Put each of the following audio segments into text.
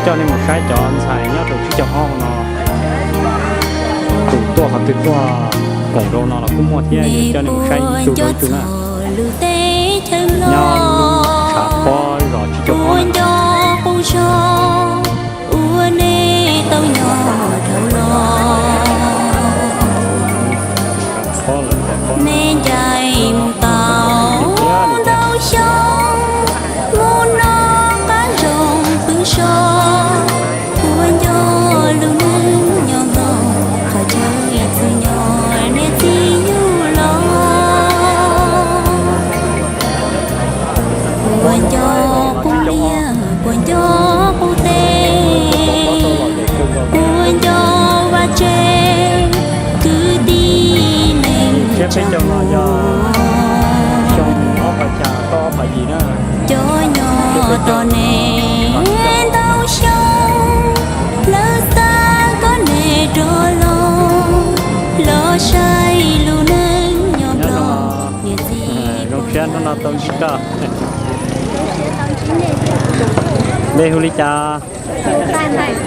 Coj nej mus saib cov ntxhais nyob rau tsib caug ob no, tus tuaj qhov twg tuaj koom rau no los kuj muaj thiab, yuav coj nej mus saib ib tug rau ib tug na. Nyob tshav pob zos tsib caug ob no. Me ncaim mus tau ntau xyoo, mus no qab zoo pw so, ua nco lub neej nyob hmo, qhov chaw ib txwm nyob niam txiv yug los. Puas nco qub liaj, puas nco qub teb, puas nco vaj tse, kwv tij neej tsa, cov nyob tos neb ntau xyoo, lawv xav kom neb rov los, los saib lub neej nyob hmo, niam txiv. Zoo siab hnub no tau ntsib koj. Dej hu li cas?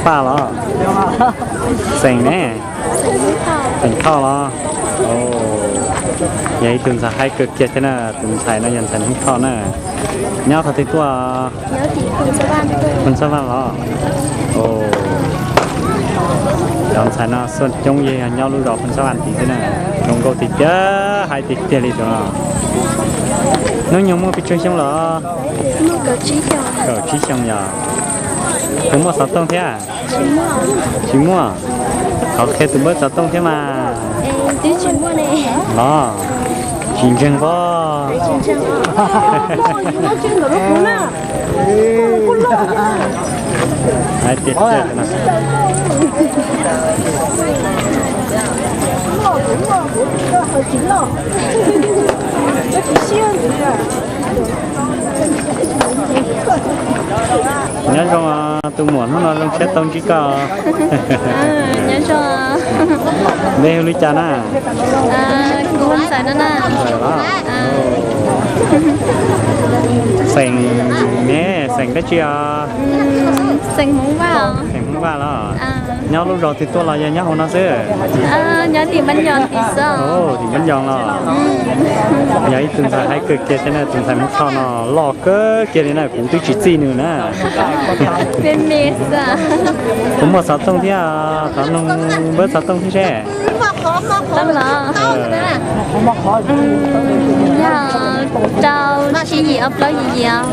Paj los? Xeem ne? Xeem Thoj los? Yog ib tug ntxhais haib kawg kiag thiab na, tus ntxhais no yog ntxhais Hmoob Thoj na. Nyob qhov twg tuaj? Phoos Xab Vaj los? Cov ntxhais no xuaj coob yog nyob lub zos Phoos Xab Vaj tid xwb na. Zoo nkauj tiag tiag, haib tiag tiag li tus no. Hnub nyoog muaj pes tsawg xyoo los? Kaum tsib xyoo yog. Puas muaj xov tooj thiab? Tsis muaj. Thov qhia tus npawb xov tooj thiab mas. Twb tsis muaj ne. Los, tsis ntseeg pob. Hais tiag tiag no. Nyob zoo, tus muam, hnub no zoo siab tau ntsib koj. Nyob zoo. Npe hu li cas na? Kuv hu Ntxawm no na. Ntxawm los? Xeem ne, xeem dab tsi os? Xeem Hmoob Vaj. Xeem Hmoob Vaj los? Nyob lub zos twg tuaj los yog nyob hauv no xwb? Nyob tim Npab Nyoos tim xwb. Tim Npab Nyoos los? Yog ib tug ntxhais haib kawg kiag thiab na, tus ntxhais Hmoob Thoj no loj kawg kiag li na, kuv twb tsis txij nws na. Puas muaj xov tooj thiab? Thov noog npawb xov tooj thiab seb. Yog rau tsib yim ob plaub yim yim.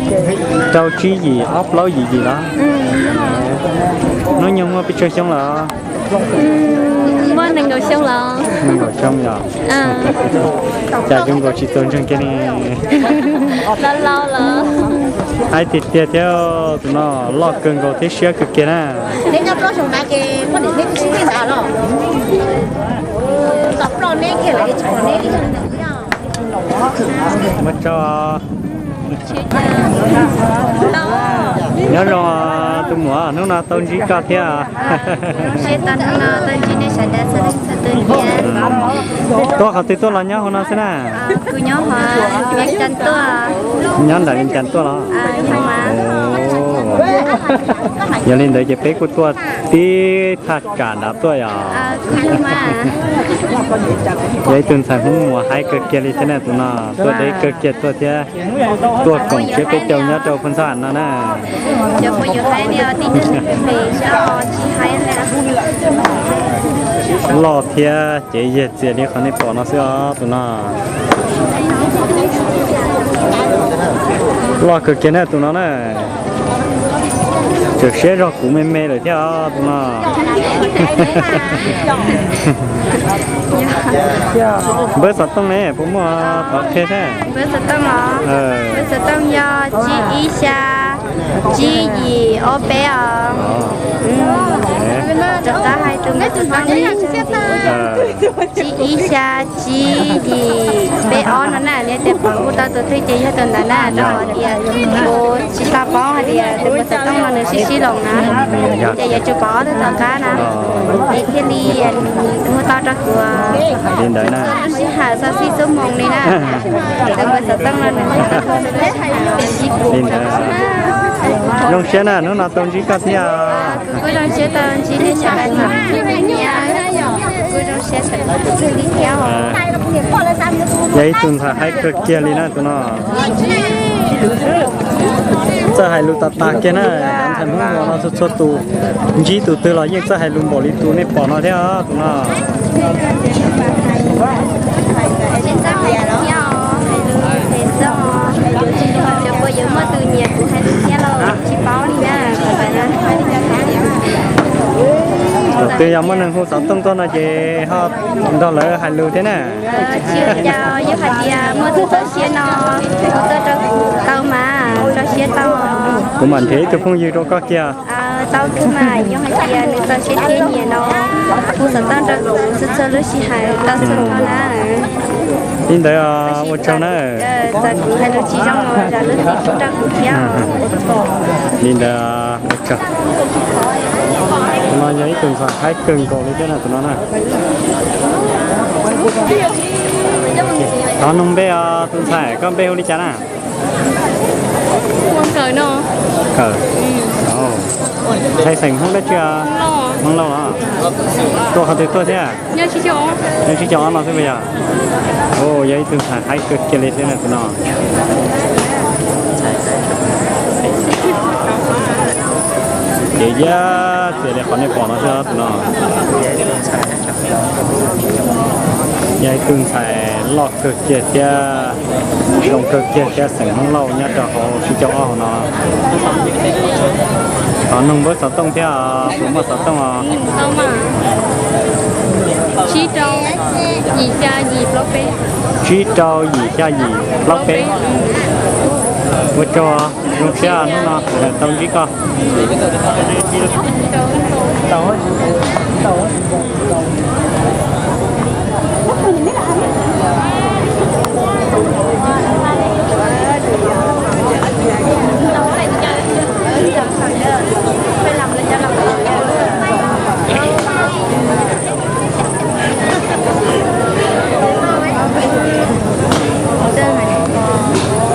Rau tsib yim ob plaub yim yim los? Hnub nyoog muaj pes tsawg xyoo los? Muaj nees nkaum xyoo los. Nees nkaum xyoo yog? Cas zoo nkaus tsis txaus ntseeg kiag ne. Laus laus los? Haib tiag tiag thiab, tus no loj kawg nkaus thiab siab kawg kiag na. Nyob zoo tus muam, hnub no tau ntsib koj thiab. Tuaj qhov twg tuaj los nyob hauv no xwb na? Nyob nram Vias Cas tuaj los? Yog li ntawd ces peb kuj tuaj tib thaj tsam nrad tuaj yog. Yog ib tug ntxhais Hmoob Muas haib kawg kiag li thiab na, tus no tuaj deb kawg kiag tuaj thiab. Tuaj koom siab peb caug nyob rau Phoos Xab Vam no na. Loj thiab cev yiag txias li qhov nej pom no xwb os tus no. Loj kawg kiag na tus no na. Txawm siab zog kuv me me lawm thiab os tus no. Npawb xov tooj ne puas muaj, thov qhia seb. Npawb xov tooj os? Npawb xov tooj yog tsib ib xya tsib yim ob peb os. Rov qab hais tus npawb xov tooj, tsib ib xya tsib yim peb ob. No na, li tias pom kuv tau tus twg ces yog tus ntawd na, rau qhov tias kuv tsis tau paub hais tias tus npawg xov tooj no nws sib sib loos na, ces yuav tsum pom ob tug tom qab na, es thiaj li hu tau rau kuv. Li ntawd na, lub sij hawm txog xij xuab moos li na, tus npawg xov tooj no nws hu tau txhua lub sij hawm sib pum. Zoo siab na, hnub no tau ntsib koj thiab. Kuv kuj zoo siab tau ntsib nej sawv daws, kuv zoo siab sawv daws li thiab. Yog ib tug ntxhais haib kawg kiag li na tus no. Txawj hais lus tas tas kiag na, ntxhais Hmoob Muas no txhua txhua tus ntsib tus twg los yeej txawj hais lus npaum li tus nej pom no thiab tus no. Puas yuav muaj tus nyiam kuv hais lus thiab los tsis paub li na. Thaum twg yog muaj neeg hu xov tooj tuaj no ces ho nrog lawv hais lus thiab na. Tsis ua cas, yog hais tias muaj tus txawj siab no hu tuaj rau kuv tau mas txaus siab tau. Kuv mam nrhiav ib tug phooj ywg rau koj kiag. Tau kawg mas, yog hais tias nws txaus siab thiab nyiam no, hu xov tooj rau kuv txhua txhua lub sij hawm tau txhua hnub na. Li ntawd ua tsaug na. Txawm kuv hais lus tsis zoo los zam lub txim pub rau kuv thiab. Li ntawd ua tsaug. Tus no yog ib tug ntxhais haib kawg nkaus li thiab na tus no na. Thov noog npe os tus ntxhais, koj npe hu li cas na? Kawm no. Kawm. Ntxhais xeem Hmoob dab tsi? Hmoob Lauj los? Tuaj qhov twg tuaj thiab? Nyob tsib caug ob no xwb puas yog? Yog ib tug ntxhais haib kawg kiag li thiab na tus no. Ces yog txiv li qhov nej pom no xwb tus no. Yog ib tug ntxhais loj kawg kiag thiab zoo kawg kiag thiab xeem Hmoob Lauj nyob rau hauv tsib caug ob hauv no. Thov noog npawb xov tooj thiab, puas muaj xov tooj os? Tsib rau yim xya yim plaub peb. Tsib rau yim xya yim plaub peb. Ua tsaug, zoo siab hnub no tau ntsib koj.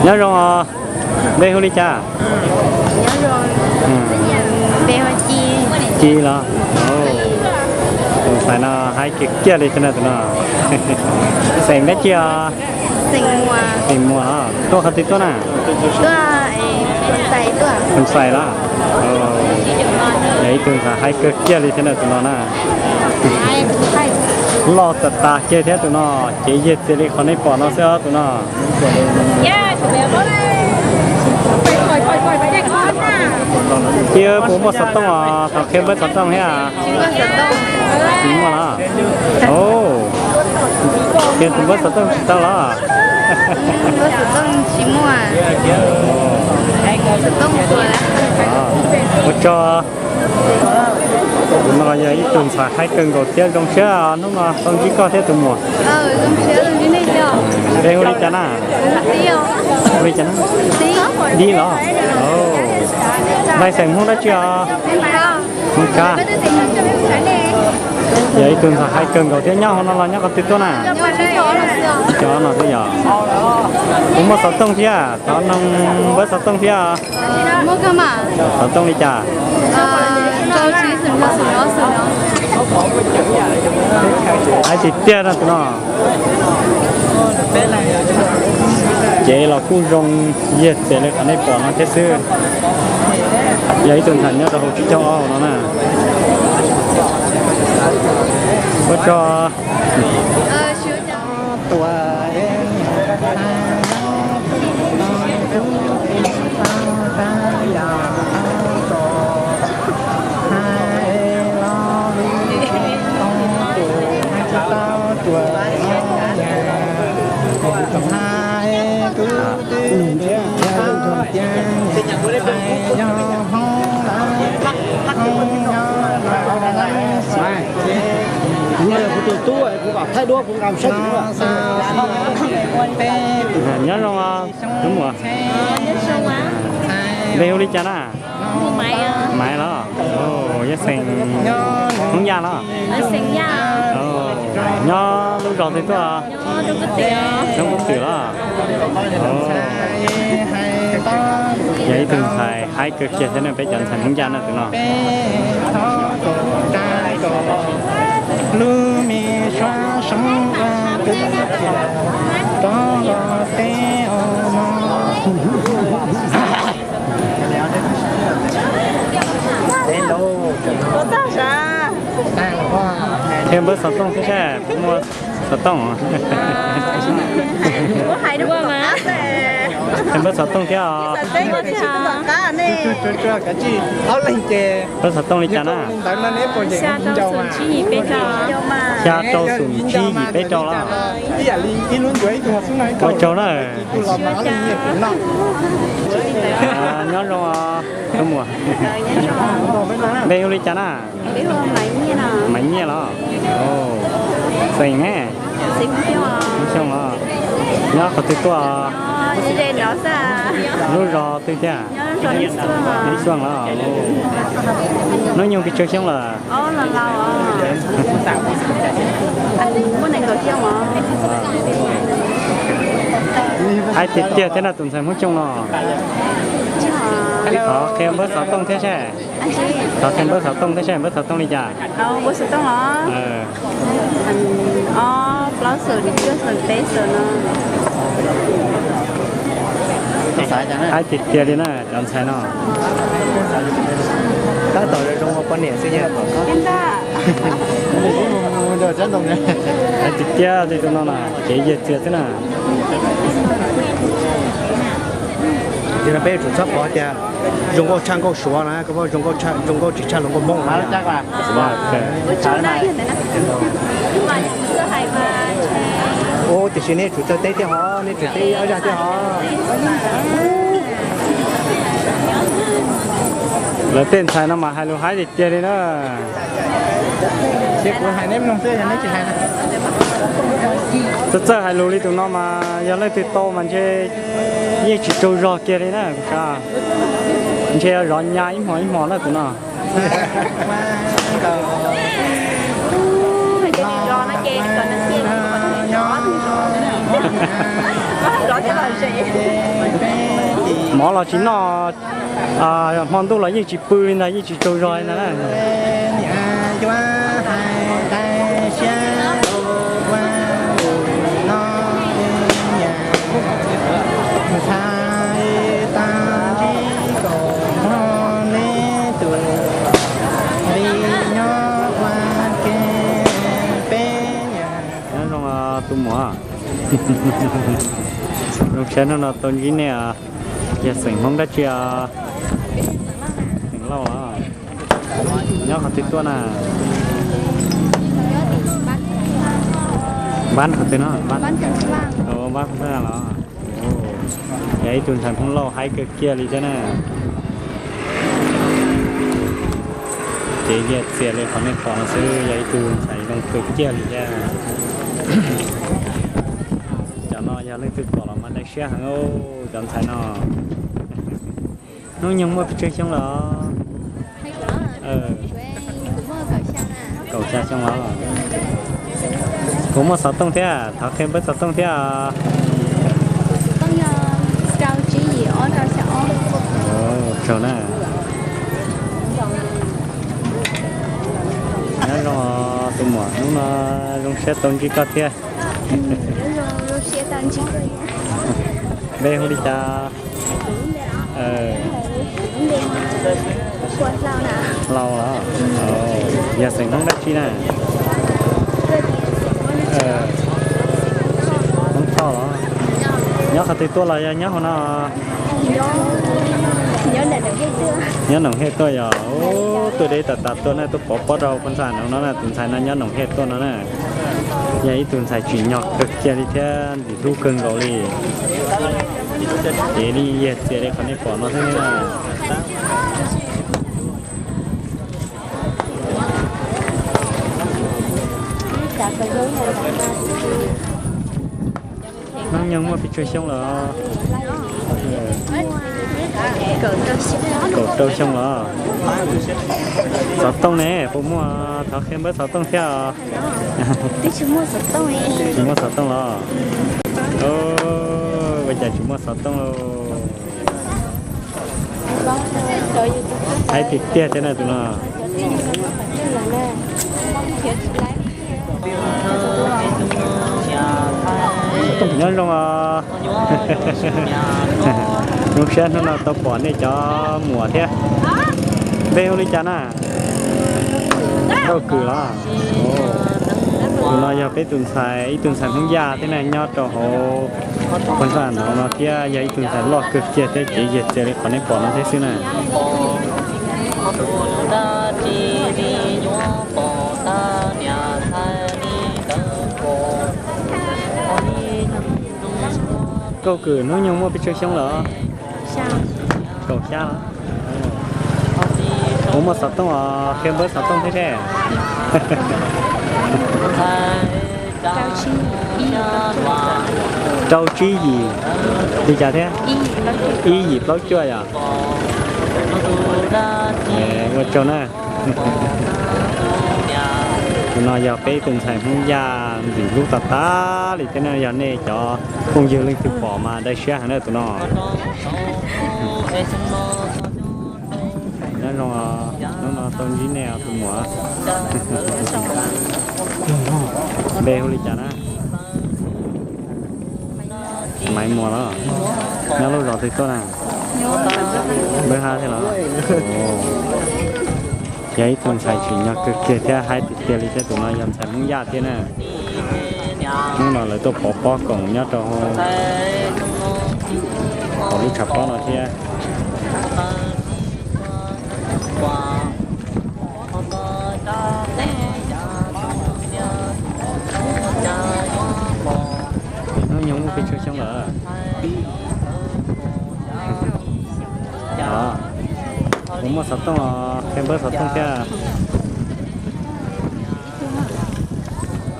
Nyob zoo os, npe hu li cas? Ci los? Tus ntxhais no haib kiag kiag li thiab na tus no. Xeem dab tsi os? Xeem Muas. Xeem Muas, tuaj qhov twg tuaj na? Xeem Xais los? Yog ib tug ntxhais haib kawg kiag li thiab na tus no na. Loj tas tas kiag thiab tus no, cev yiag txias li qhov nej pom no xwb os tus no. Tsis puas muaj xov tooj os, thov qhia npawb xov tooj thiab. Tsis muaj los? Qhia tus npawb xov tooj tsis tau los? Ua tsaug. Tus no yog ib tug ntxhais haib kawg nkaus thiab zoo siab hnub no tau ntsib koj thiab tus muam. Npe hu li cas na? Hu li cas na? Dib los? Nqaij xeem Hmoob dab tsi os? Hmoob Kab. Yog ib tug ntxhais haib kawg nkaus thiab, nyob hauv no los nyob qhov twg tuaj na? Cov no xwb yog. Puas muaj xov tooj thiab? Thov noog npawb xov tooj thiab. Xov tooj li cas? Haib tiag tiag no tus no. Cev los kuj zoo yiag txias li qhov nej pom no thiab xwb. Yog ib tug ntxhais nyob rau hauv tsib caug ob no na. Ua tsaug. Kuv yog kuv tus tub, kuv kom thaij duab kuv nqa mus saib kuv. Nyob zoo os, tus muam. Npe hu li cas na? Maiv los? Yog xeem Hmoob Yaj los? Nyob lub zos twg tuaj? Roob Kub Twm los? Yog ib tug ntxhais haib kawg kiag thiab na, peb cov ntxhais Hmoob Yaj na tus no. Qhia npawb xov tooj thiab seb muaj xov tooj. Qhia npawb xov tooj thiab os. Npawb xov tooj li cas na? Xya rau xoom tsib yim peb rau los? Ua tsaug na. Nyob zoo os tus muam. Npe hu li cas na? Maiv Nyiaj los? Xeem ne? Xyooj los? Nyob qhov twg tuaj? Lub zos twg thiab? Ib Xuaj los? Hnub nyoog pes tsawg xyoo lawm? Haib tiag tiag thiab na tus ntxhais Hmoob Xyooj no. Thov qhia npawb xov tooj thiab seb. Thov qhia npawb xov tooj thiab seb, npawb xov tooj li cas? Haib tiag tiag li na cov ntxhais no. Tab tom zoo ua poj niam xwb. Haib tiag tiag li tus no na, kev yiag txiag xwb na. Yog no peb yuav tsum txhob pov tias zoo nkauj tshaj nkauj Suav na, koj zoo nkauj tsis tshaj zoo nkauj Hmoob na. Ub, tiam sis nej tsum txawj teb thiab hov, nej tsum teb ob zaj thiab hov. Lawv tej ntxhais no mas hais lus haib tiag tiag li na. Txawj txawj hais lus li tus no mas yog leej twg tau mas ntshe yeej tsis tsaug zog kiag li na kuv xav. Ntshe zov nyab ib hmos ib hmos na tus no. Mov los tsis noj, hmo ntuj los yeej tsis pw li ntag, yeej tsis tsaug zog li ntag na. Nyob zoo tus muam. Zoo siab hnub no tau ntsib nej. Yog xeem Hmoob dab tsi? Xeem Lauj los? Nyob qhov twg tuaj na? Npab qhov twg no? Npab qhov twg los? Yog ib tug ntxhais Hmoob Lauj haib kawg kiag li thiab na. Ces yiag txias li qhov nej pom no xwb, yog ib tug ntxhais zoo kawg kiag li thiab. Cov no yog leej twg pom los mas dai siab heev, cov ntxhais no. Hnub nyoog muaj pes tsawg xyoo los? Kaum xya xyoo los? Kuv muaj xov tooj thiab, thov qhia npawb xov tooj thiab. Tsaug na. Nyob zoo tus muam, hnub no zoo siab tau ntsib koj thiab. Npe hu li cas? Hlau los? Yog xeem Hmoob dab tsi na? Hmoob Thoj los? Nyob qhov twg tuaj los yog nyob hauv no? Nyob Noom Hej tuaj yog. Tuaj deb tas tas tuaj na, tuaj pov pob rau poj ntxhais no na, tus ntxhais no nyob Noom Hej tuaj no na. Yog ib tug ntxhais tsim nyog kawg kiag li thiab ntxim hlub kawg nkaus li. Ces li yiag txias li qhov nej pom no xwb na. Hnub nyoog muaj pes tsawg xyoo lawm? Kaum rau xyoo los? Xov tooj ne, puas muaj? Thov qhia npawb xov tooj thiab os. Tsis muaj xov tooj los? Ua cas tsis muaj xov tooj lauj? Haib tiag tiag thiab na tus no. Nyob zoo os. Zoo siab hnub no tau pom nej cov muam thiab. Npe hu li cas na? Nkauj Kwm los? Tus no yog peb tus ntxhais, ib tug ntxhais Hmoob Yaj thiab na, nyob rau hauv Phoos Xaj no thiab, yog ib tug ntxhais loj kawg kiag thiab, cev yiag txias li qhov nej pom no thiab xwb na. Nkauj Kwm, hnub nyoog muaj pes tsawg xyoo lawm? Kaum xya los? Puas muaj xov tooj os? Qhia npawb xov tooj thiab seb. Rau tsib yim li cas thiab? Ib yim plaub cuaj yom? Ua tsaug na. Tus no yog peb tus ntxhais Hmoob Yaj ntxim hlub tas tas li thiab na, yog nej cov phooj ywg leej twg pom mas dai siab heev na tus no. Nyob zoo, hnub no tau ntsib nej tus muam. Npe hu li cas na? Maiv Muas los? Nyob lub zos twg tuaj na? Npawb Hab thiab los? Yog ib tug ntxhais tsim nyog kawg kiag thiab haib tiag tiag li thiab, tus no yog ntxhais Hmoob Yaj thiab na. Hnub no lawv tuaj pov pob koom nyob rau hauv lub tshav pob no thiab. Hnub nyoog muaj pes tsawg xyoo lawm? Puas muaj xov tooj os? Qhia npawb xov tooj thiab.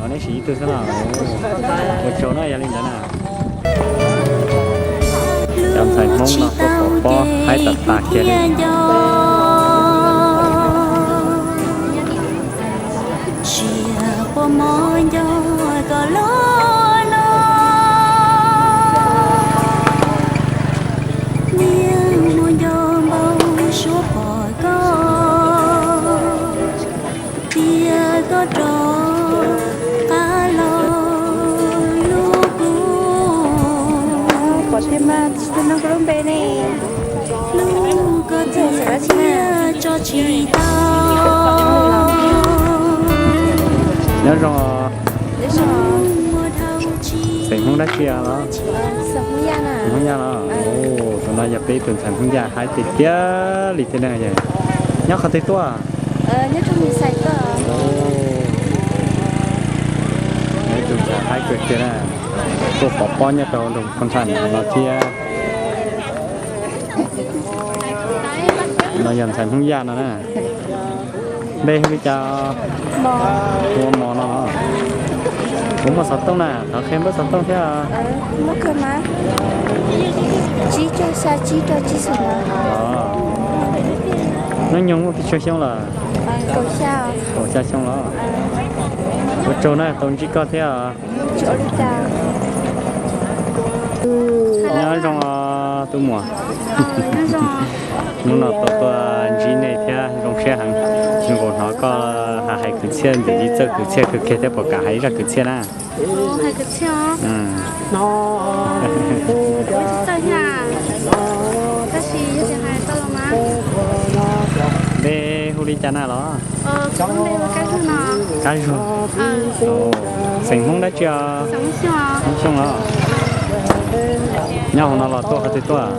Neb siv ib tug xwb los? Ua tsaug na, yog li ntawd na. Cov ntxhais Hmoob no tuaj pov pob haib tas tas kiag li. Sia puas mov nco koj los no, niaj hmo nco npau suav pom koj, tias koj rov qab los hlub kuv. Hlub koj tiag tiag tso tsis tau. Nyob zoo. Xeem Hmoob dab tsi los? Xeem Hmoob Yaj los? Tus no yog peb tus ntxhais Hmoob Yaj haib tiag tiag li thiab na. Nyob qhov twg tuaj? Tus ntxhais haib kawg kiag na, tuaj pov pob nyob rau nroog Phoo Thaj no thiab. No yog ntxhais Hmoob Yaj no na. Npe hu li cas? Hu ua Mos no. Puas muaj xov tooj na? Thov qhia npawb xov tooj thiab. Hnub nyoog muaj pes tsawg xyoo lawm? Kaum xya xyoo los? Ua tsaug na, tau ntsib koj thiab. Nyob zoo tus muam. Hnub no tau tuaj ntsib nej thiab zoo siab heev. Zoo nkaus hnov koj hais kwv txhiaj ntxim li txawj kwv txhiaj kawg kiag thiab, puas kam hais ib zaj kwv txhiaj na? Npe hu li cas na los? Kab Zuag. Xeem Hmoob dab tsi os? Hmoob Xyooj los? Nyob hauv no los tuaj qhov twg tuaj?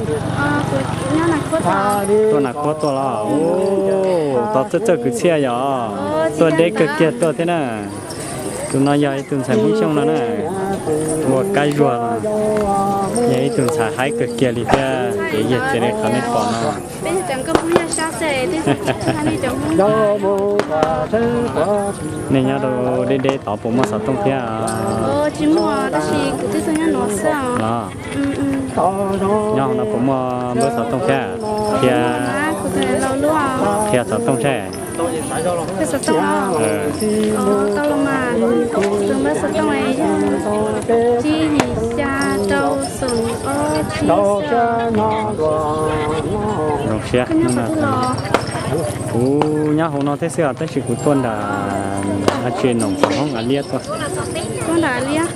Tuaj Nas Khuab tuaj los? Tau txawj txawj kwv txhiaj yom? Tuaj deb kawg kiag tuaj thiab na. Tus no yog ib tug ntxhais Hmoob Xyooj no na, hu ua Kab Zuag no. Yog ib tug ntxhais haib kawg kiag li thiab, ces yog txiv li qhov nej pom no. Peb cov nkauj Hmoob yaj sab xwb, tej zaum nej cov Hmoob, nej nyob rau deb deb tod puas muaj xov tooj thiab? Tsis muaj, tab sis kuv twb tuaj nyob no xwb os. Nyob hauv no puas muaj npawb xov tooj thiab? Qhia, qhia xov tooj seb. Tau los mas, tus npawb xov tooj yog tsib yim xya rau xoom ob tsib xya. Zoo siab. Kuv nyob hauv no thiab xwb os, tab sis kuv tuaj nram tsis nom pom hoob av liab tuaj. Tuaj nram av liab.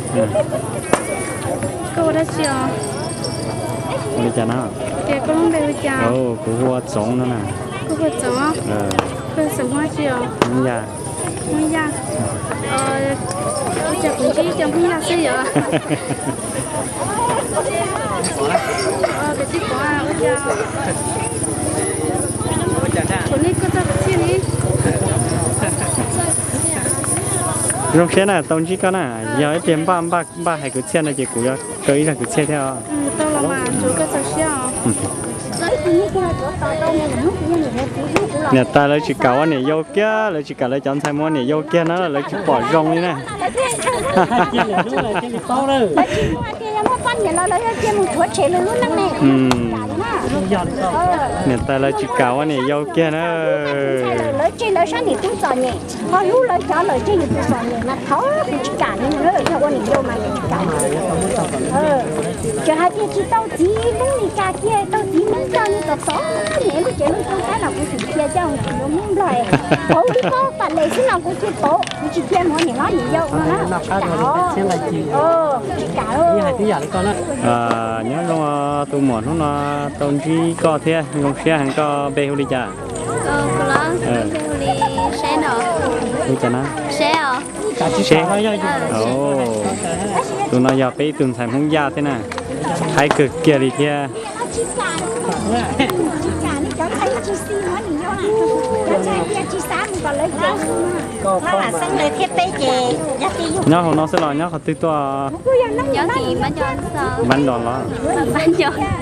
Koj ua dab tsi os? Ua li cas no? Tias koj lub npe hu cas? Kuv hu ua Txoov no na. Koj hu ua Txoov? Koj xeem Hmoob tsi os? Hmoob Yaj. Hmoob Yaj. Ua cas kuv ntsib cov Hmoob Yaj xwb yom? Koj tij pov ua cas kuv nej koj txoj kwv txhiaj ni. Zoo siab na, tau ntsib koj na. Yog ib pliag npaj npaj npaj hais kwv txhiaj no ces kuv yuav kaw ib zaj kwv txhiaj thiab os. Tau los mas, tsuav koj txaus siab os. Niam tais lawv tsis kam ua niam yau kiag, lawv tsis kam lawv cov ntxhais mus ua niam yau kiag no, lawv tsis pom zoo li na. Niam tais lawv tsis kam ua niam yau kiag na. Lawv tseg lawv sab niam tub txom nyem, ho hlub lawv cov lawm tseg yus tus txom nyem mas thov kuv tsis kam li, yog ua niam yau mas tsis kam. Tseem hais tias tsis tau txiv Hmoob Mes Kas kiag, tau txiv Hmoob Yaj li tom tod, niam lub cev lub tub saib los kuv tsis cia coj mus tsis yuav Hmoob Nplog, pauv li koj fam les xwb los kuv cia pauv, kuv tsis cia mus niam hlob niam yau no na, tsis kam os. Tsis kam. Nyob zoo tus muam, hnub no tau ntsib koj thiab zoo siab heev. Koj npe hu li cas? Hu li Seb no. Hu cas na? Seb os. Seb. Tus no yog peb ib tug ntxhais Hmoob Yaj thiab na, haib kawg kiag li thiab. Nyob hauv no xwb los nyob qhov twg tuaj? Npab Nco los?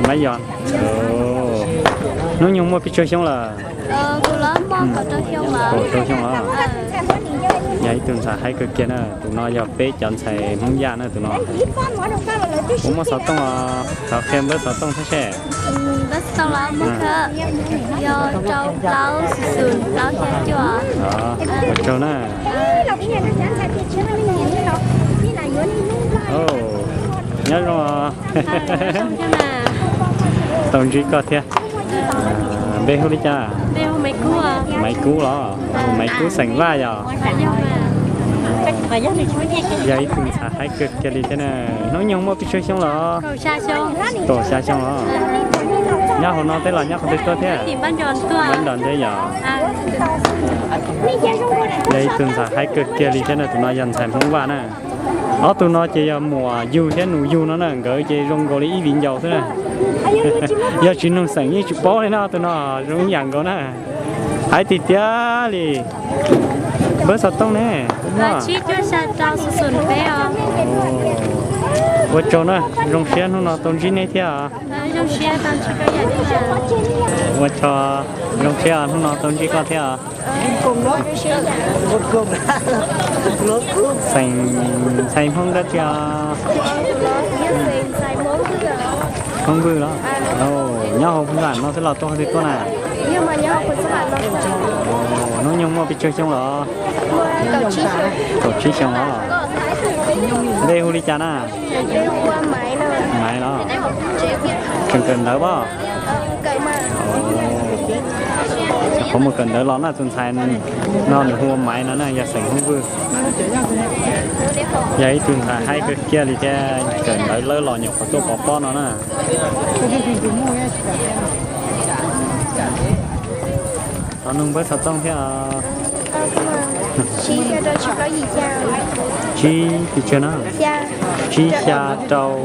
Npab Yos. Hnub nyoog muaj pes tsawg xyoo lawm? Kaum rau xyoo los. Yog ib tug ntxhais haib kawg kiag na. Tus no yog peb cov ntxhais Hmoob Yaj na tus no. Puas muaj xov tooj os? Thov qhia npawb xov tooj thiab seb. Npawb xov tooj los muaj kawg, yog rau plaub xoom plaub xya cuaj. Ua tsaug na. Nyob zoo. Tau ntsib koj thiab. Npe hu li cas? Maiv Kub los? Maiv Kub xeem Vaj yog? Yog ib tug ntxhais haib kawg kiag li thiab na. Hnub nyoog muaj pes tsawg xyoo los? Kaum xya xyoo los? Nyob hauv no teb los nyob qhov twg tuaj thiab? Npab Nco nteb yog? Yog ib tug ntxhais haib kawg kiag li thiab na. Tus no yog ntxhais Hmoob Vaj na. Ob tug no ces yog muam yug thiab nus yug no na, nkawd ces zoo nkaus li ib viv ncaus xwb na. Yog tsis nug xeem yeej tsis paub li na, ob tug no zoo ib yam nkaus na. Haib tiag tiag li. Npawb xov tooj ne? Ua tsaug na, zoo siab hnub no tau ntsib nej thiab. Ua tsaug, zoo siab hnub no tau ntsib koj thiab. Xeem ntxhais Hmoob dab tsi os? Hmoob Vwj los? Nyob hauv Hmoob Vam no xwb los tuaj qhov twg tuaj na? Hnub nyoog muaj pes tsawg xyoo los? Kaum tsib xyoo los. Npe hu li cas na? Maiv los? Tseem kawm ntawv pab? Qhov mus kawm ntawv los na, tus ntxhais no nws hu ua Maiv no na, yog xeem Hmoob Vwj. Yog ib tug ntxhais haib kawg kiag li thiab, kawm ntawv lawm los nyuam qhuav tuaj pov pob no na. Thov nug npawb xov tooj thiab. Tsib, tsib xya rau,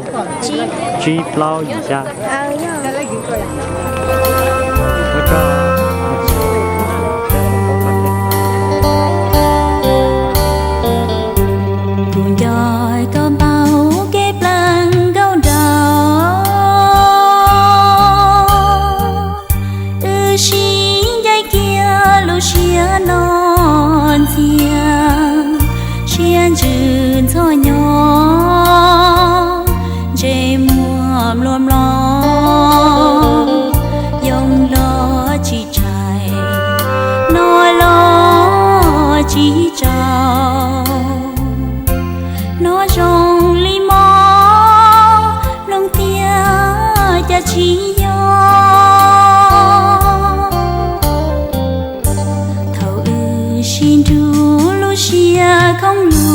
tsib plaub yim xya. Kuv nco koj npaum kev plaws nkauj nraug. Mluas mlos, yoo los tsis tshais, no los tsis tsaus, no zoo li mob, loo tiag cas tsis yog. Thaum wb sib nrug lub siab khoob lug,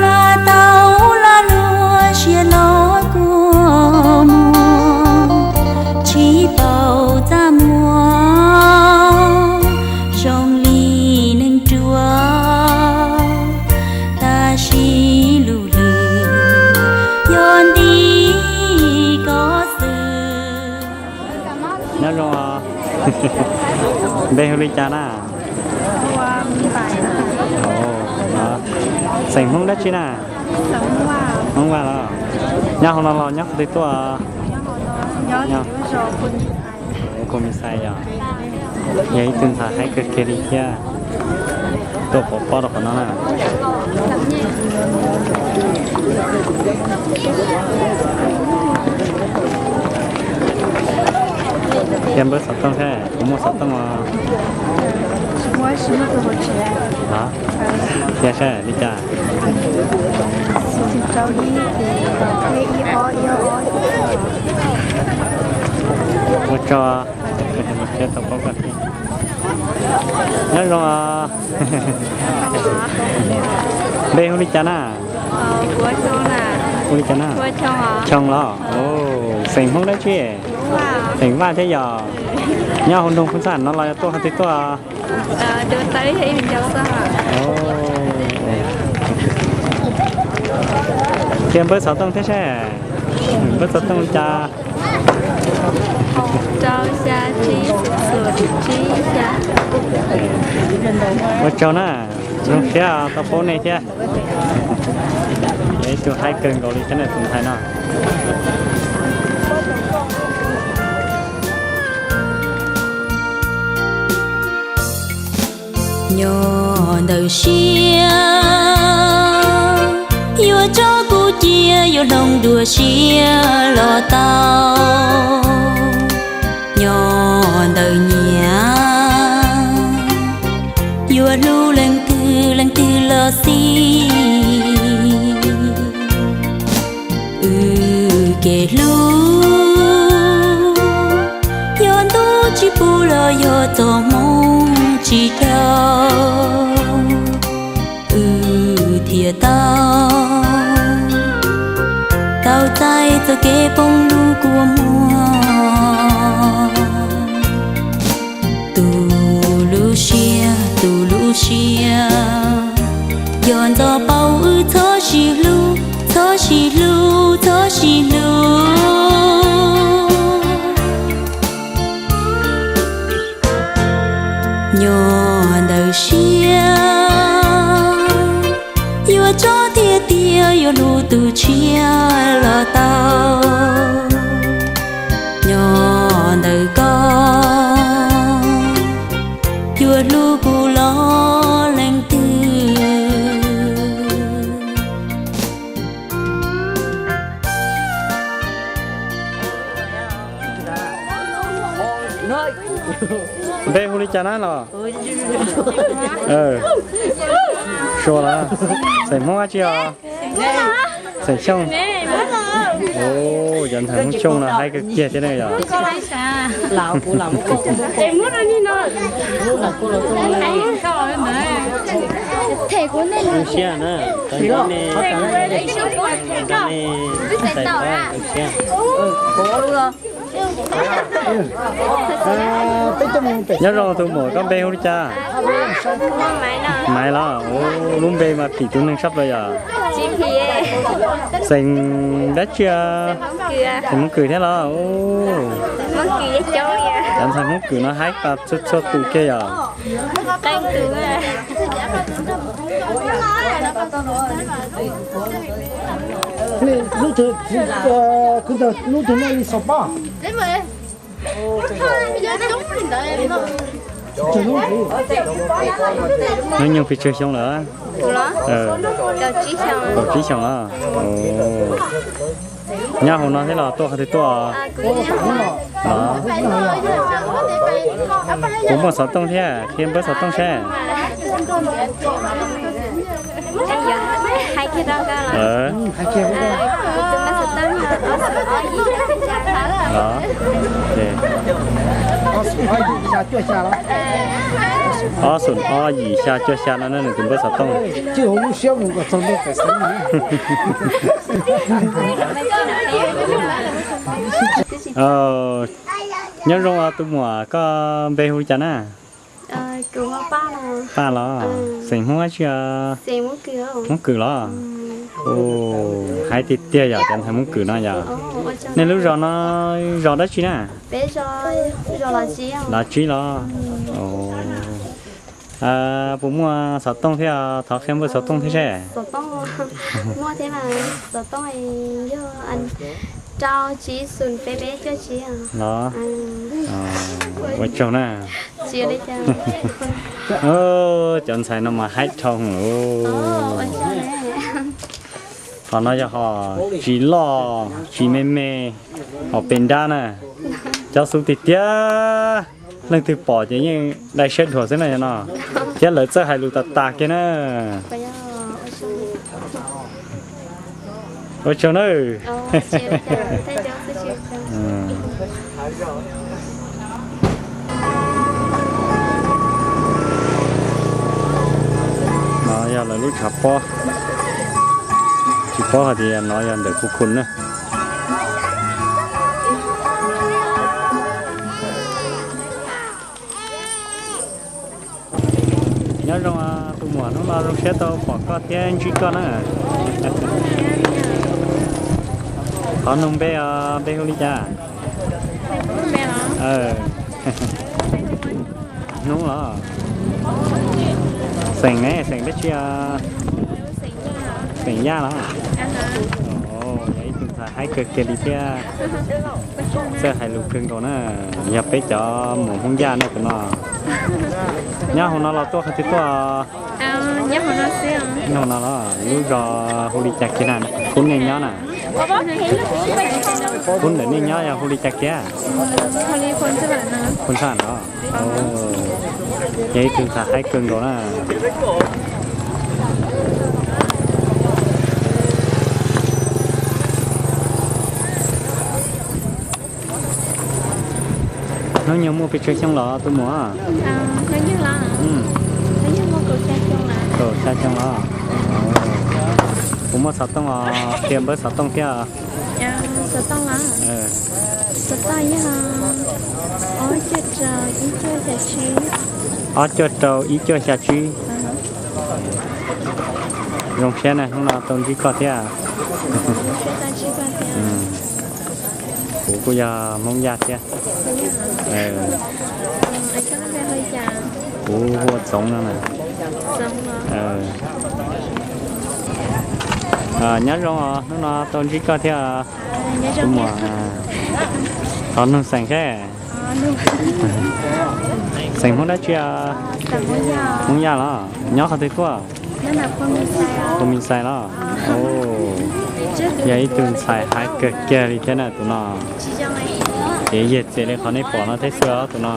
lam tau lam luag siab los kua muag, tsis paub txaj muag zoo li neeg ruam, tab sis lub hlwb yog nti koj xwb. Nyob zoo os. Npe hu li cas na? Xeem Hmoob dab tsi na? Hmoob Vaj los? Nyob hauv no los nyob qhov twg tuaj? Phu Mexais yog. Yog ib tug ntxhais haib kawg kiag li thiab. Tuaj pov pob rau qhov no na. Tias npawb xov tooj thiab, kuv muaj xov tooj os. Tias saib li cas? Ua tsaug. Nyob zoo. Npe hu li cas na? Hu li cas na? Choo los? Xeem Hmoob dab tsi? Xeem Vaj thiab yog. Nyob hauv nroog Phu Xaj no los yog tuaj qhov twg tuaj? Tias npawb xov tooj thiab seb. Npawb xov tooj li cas? Ua tsaug na, zoo siab tau paub nej thiab. Yog ib tug haib kawg nkaus li thiab na tus ntxhais no. Nyob ntawm siab, yuav tso kuv cia, yuav hloov dua siab los tau. Nyob ntawm nyiam, yuav hlub leej twg leej twg los xij. Wb kev hlub yog ntuj tsis pub los yog txoj hmoo tsis dhau, wb thiaj tau tau txais txoj kev poob lub kua muag. Tus lub siab, tus lub siab, yog ntxov paub wb txhob sib hlub, txhob sib hlub, txhob sib hlub. Nyob ntawm siab, yuav tso tiag tiag, yuav hlub tus tshiab los tau. Nyob ntawm koj, yuav hlub kuv los leej twg. Npe hu li cas na los? Suav los? Xeem Hmoob dab tsi os? Xeem Xyooj. Cov ntxhais Hmoob Xyooj no haib kawg kiag thiab ne yog. Zoo siab na, tau nco nej, tau nco nej, tau nco nej, zoo siab. Nyob zoo tus muam, koj npe hu li cas? Maiv los? Lub npe mas phim tus neeg sab plaws yog. Xeem dab tsi? Xeem Hmoob Kws thiab los? Cov ntxhais Hmoob Kws no haib tag txhua txhua tus kiag yog. Lub twg, lub twg nej li xaus pob? Hnub nyoog pes tsawg xyoo lawm? Kaum tsib xyoos los? Nyob hauv no thiab los tuaj qhov twg tuaj? Puas muaj xov tooj thiab? Qhia npawb xov tooj seb. Ob xoom ob yim xya cuaj xya no na nws tus npawb xov tooj. Nyob zoo tus muam, koj npe hu li cas na? Paj los? Xeem Hmoob dab tsi? Hmoob Kws los? Hais tiag tiag yom, cov ntxhais Hmoob Kws no yom. Nej lub zos no zos dab tsi na? Lav Tsib los? Puas muaj xov tooj thiab? Thov qhia npawb xov tooj thiab seb. Los? Ua tsaug na. Cov ntxhais no mas haib dhau lawm. Hom no yog hom tsis loj tsis me me, hom pes nrab na. Cob xub tiag tiag, leej twg pom ces yeej dai siab dhuam xwb na no. Thiab lawv txawj hais lus tas tas kiag na. Ua tsaug nawb. No yog lawv lub tshav pob, tsis paub hais tias no yog ntawm kuv khun na. Nyob zoo tus muam, hnub no zoo siab tau pom koj thiab ntsib koj na. Thov nug npe, npe hu li cas? Hnub los? Xeem ne, xeem dab tsi? Xeem Yaj los? Yog ib tug ntxhais haib kawg kiag li thiab, txawj hais lus kawg nkaus na. Yog peb cov muam Hmoob Yaj na tus no. Nyob hauv no los tuaj qhov twg tuaj? Nyob hauv no los? Lub zos hu li cas kiag na? Pub nej nyob na? Pub ntawm nej nyob yog hu li cas kiag? Pub Nthaj los? Yog ib tug ntxhais haib kawg nkaus na. Hnub nyoog muaj pes tsawg xyoo los tus muam? Kaum xya xyoo los? Puas muaj xov tooj os? Qhia npawb xov tooj thiab. Ob cuaj rau ib cuaj xya tsib. Zoo siab na, hnub no tau ntsib koj thiab. Kuv kuj yog Hmoob Yaj thiab. Kuv hu ua Txoov no na. Nyob zoo os, hnub no tau ntsib koj thiab. Tus muam, thov nug xeem seb. Xeem Hmoob dab tsi? Hmoob Yaj los? Nyob qhov twg tuaj? Phu Mis Xais los? Yog ib tug ntxhais haib kawg kiag li thiab na tus no. Ces yog txiv li qhov nej pom no thiab xwb os tus no.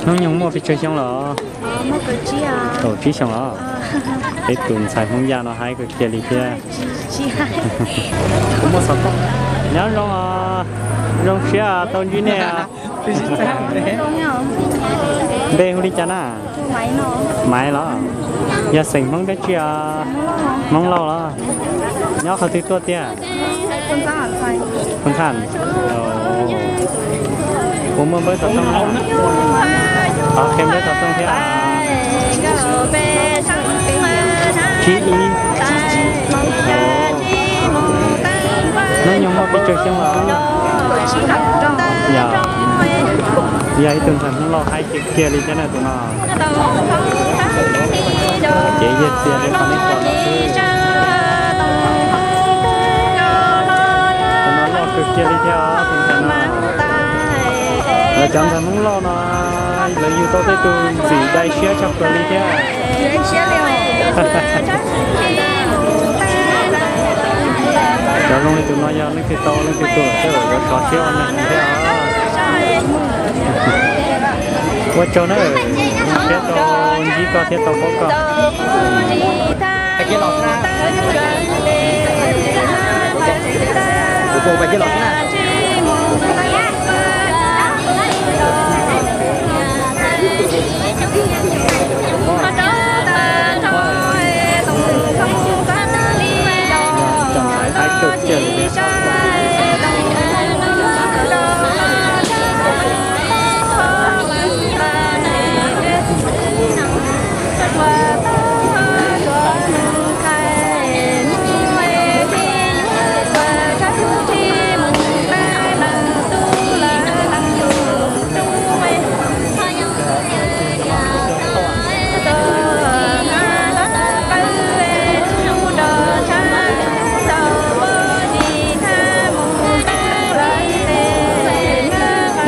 Hnub nyoog muaj pes tsawg xyoo los? Kaum tsib xyoo los? Peb tus ntxhais Hmoob Yaj no haib kawg kiag li thiab. Nyob zoo, zoo siab tau ntsib nej. Npe hu li cas na? Maiv los? Yog xeem Hmoob dab tsi? Hmoob Lauj los? Nyob qhov twg tuaj tiag? Phu Nthaj. Puas muaj npawb xov tooj? Thov qhia npawb xov tooj thiab. Tsib ib. Hnub nyoog muaj pes tsawg xyoo los? Yog, yog ib tug ntxhais Hmoob Lauj haib kiag kiag li thiab na tus no. Ces yog txiv li qhov nej pom no xwb. Tus no loj kawg kiag li thiab os tus ntxhais no. Cov ntxhais Hmoob Lauj no lawv yug tau tej tug ntxim dai siab tshaj plaws li thiab. Cov zoo li tus no yog leej twg tau leej twg tuag lawm thiab yuav rov siab ua neeg thiab os. Ua tsaug na, thiab tau ntsib koj thiab tau paub koj.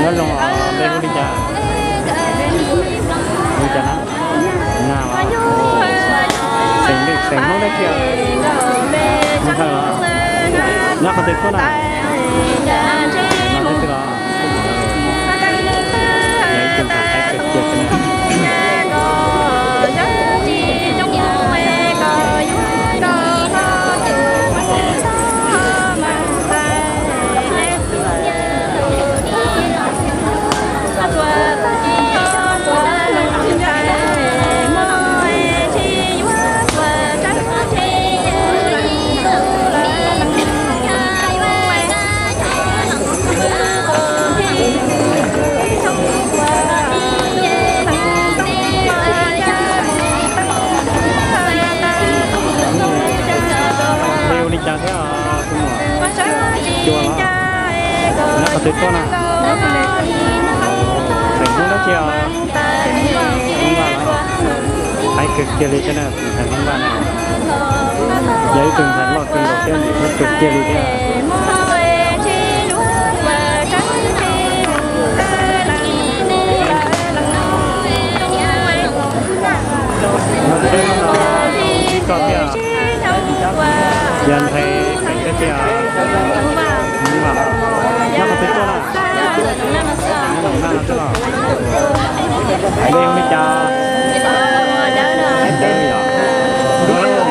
Nyob zoo, npe hu li cas? Hu li cas na? Nag los? Xeem, xeem Hmoob dab tsi? Nag los? Nyob qhov twg tuaj na? Nyob qhov twg los? Yog ib tug ntxhais Thaib kawg kiag xwb na. Hu li cas thiab os? Cua los? Nyob qhov twg tuaj na? Xeem Hmoob dab tsi os? Hmoob Vaj los? Thaib kawg kiag li thiab na, tus ntxhais Hmoob Vaj na. Yog ib tug ntxhais loj kawg nkaus thiab, ntxim hlub kawg kiag li thiab. Koj thiab, yog ntxhais Xeem thiab tiag. Nyob qhov twg tuaj na? Nyob Loos Naj no tuaj los? Hais li hu li cas? Hais Dawb yom?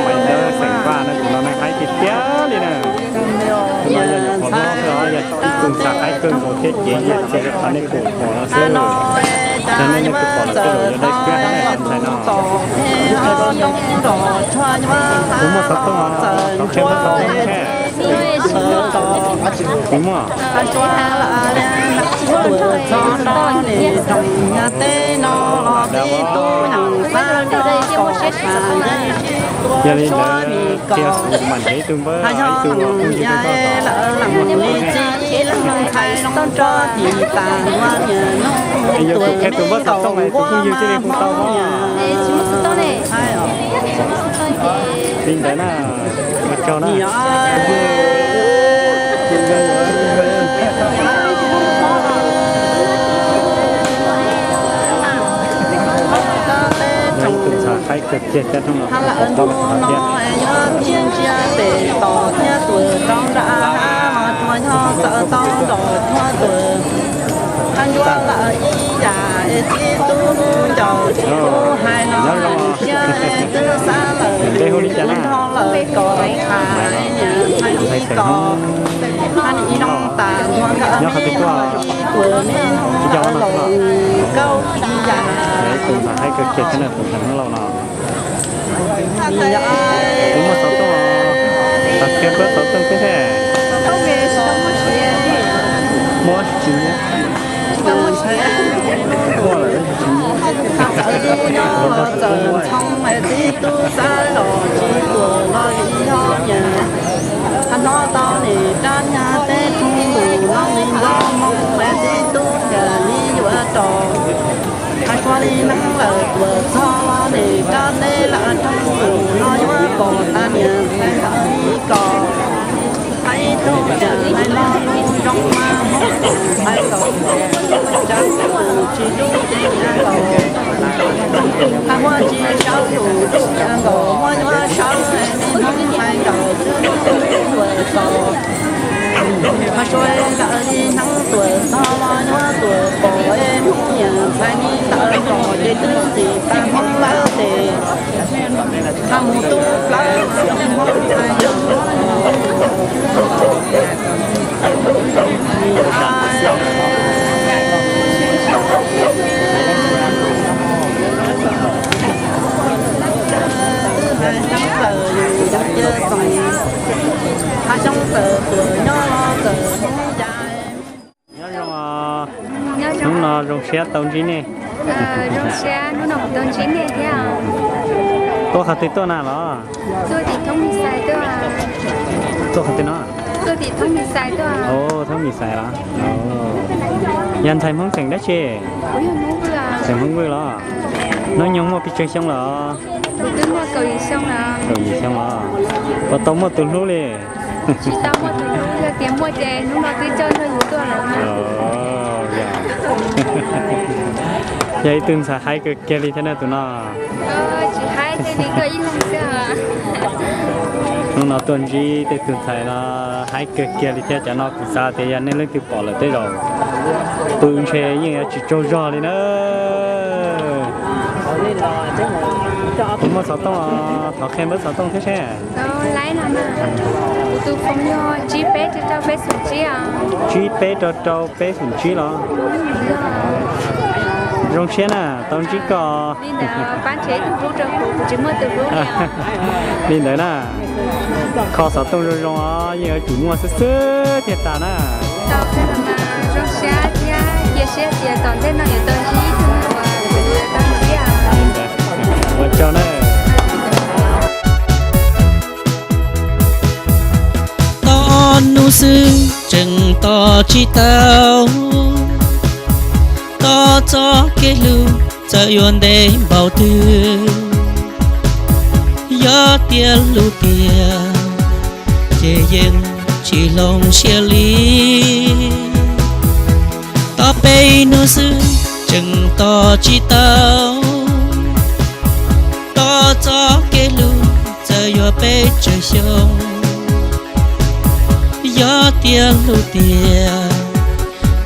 Hais Dawb Xeem Vaj no, tus no ne Thaib tiag tiag li na. Tus no yog nyuam qhuav hlob xwb os, yog ib tug ntxhais Thaib kawg nkaus thiab ces yog tias qhov nej pom pom no xwb. Yog nej, nej pom lawm tej zaum yuav dai siab heev na, tus ntxhais no. Tus muaj xov tooj os, thov qhia muab xov tooj thiab. Tus muaj. Yog li ntawd cia kuv mam nrhiav ib tug npawb, ib tug phooj ywg rau koj kom muaj tus ntxhais. Es yog tus qhia tus npawb xov tooj es tus phooj ywg thiaj li hu tau os. Li ntawd na, ua tsaug na. Yog ib tug ntxhais Thaib kawg kiag thiab, hnub no kuj pom tau lawm thiab. Nyob zoo, npe hu li cas na? Ntxhais Xeem Hmoob. Nyob qhov twg tuaj? Ib co no los? Yog ib tug ntxhais Thaib kawg kiag thiab na, tus ntxhais Hmoob Lauj no. Tus muaj xov tooj, qhia npawb xov tooj thiab thiab. Muaj tsis muaj? Muaj lawm tab sis tsis muaj. Txawm ntxhoo es tib tug xav los tsis tuam los li nyob nyas. Qhov hnov tau nim rab nyab teb roob tus no li nplooj hmoo es tib tug yam li yuav rau. Hais txog li neeb lawm tuam txog los nim rab teb lam roob tus no yuav pom tas niam ntxhais hais li ko. Hais ib tug yam hais lo lus zoo mas hmoob hais kom Tsis hlub ceev a nkaus, qhov muaj tsis saub tus a nkaus, muab nyuaj saub, Hmoob ntxhais nkaus xwb tuam txog. Qhov suav ntawd li hnub tuam txog, muab nyuaj tuam pom, Hmoob niam ntxhais li ntawd kom ces twb txim tas Hmoob lawm ces. Qhov mus tu plawv Hmoob ntxhais nkaus. Nyob zoo, hnub no zoo siab tau ntsib nej. Zoo siab hnub no kuv tau ntsib nej thiab. Tuaj qhov twg tuaj na los? Tuaj tim Thoob Mis Xais tuaj. Tuaj qhov twg no? Tuaj tim Thoob Mis Xais tuaj. Thoob Mis Xais los? Yog ntxhais Hmoob xeem dab tsi? Xeem Hmoob Vwj los? Hnub nyoog muaj pes tsawg xyoo lawm? Twb muaj kaum yim xyoo lawm. Kaum yim xyoo los? Puas tau muaj tus hlub li? Tsis tau muaj tus hlub, yog tias muaj ces hnub no twb coj nrog yus tuaj lawm. Yog ib tug ntxhais haib kawg kiag li thiab na tus no. Tsis haib thiab li, tuaj ib leeg xwb. Hnub no tuaj ntsib tej tug ntxhais no haib kawg kiag li thiab, cov no kuv xav tias yog nej leej twg pom lawm tej zaum pw ntshe yeej yuav tsis tsaug zog li na. Kuv muaj xov tooj os, thov qhia npawb xov tooj thiab seb. Kuv tus foom yog tsib peb rau rau peb xoom tsib os. Tsib peb rau rau peb xoom tsib los? Zoo siab na, tau ntsib koj. Li ntawd pab nrhiav ib tug hlub rau kuv, kuv tsis muaj tus hlub li. Li ntawd na, kho xov tooj zoo zoo os, yeej yuav tsum muaj xwb xwb thiaj tas na. Tau kawg los mas zoo siab thiab cia siab tias tom ntej no yuav tau ntsib ib tug uas kuv yuav tau ntsib. Ua tsaug na. Tos ob hnub xwb tseem tos tsis tau, tos txoj kev hlub txawm yuav ntev npaum twg. Yog tias hlub tiag ces yeej tsis hloov siab li. Tos peb hnub xwb tseem tos tsis tau, tos txoj kev hlub txawm yuav pes tsawg xyoo. Yog tias hlub tiag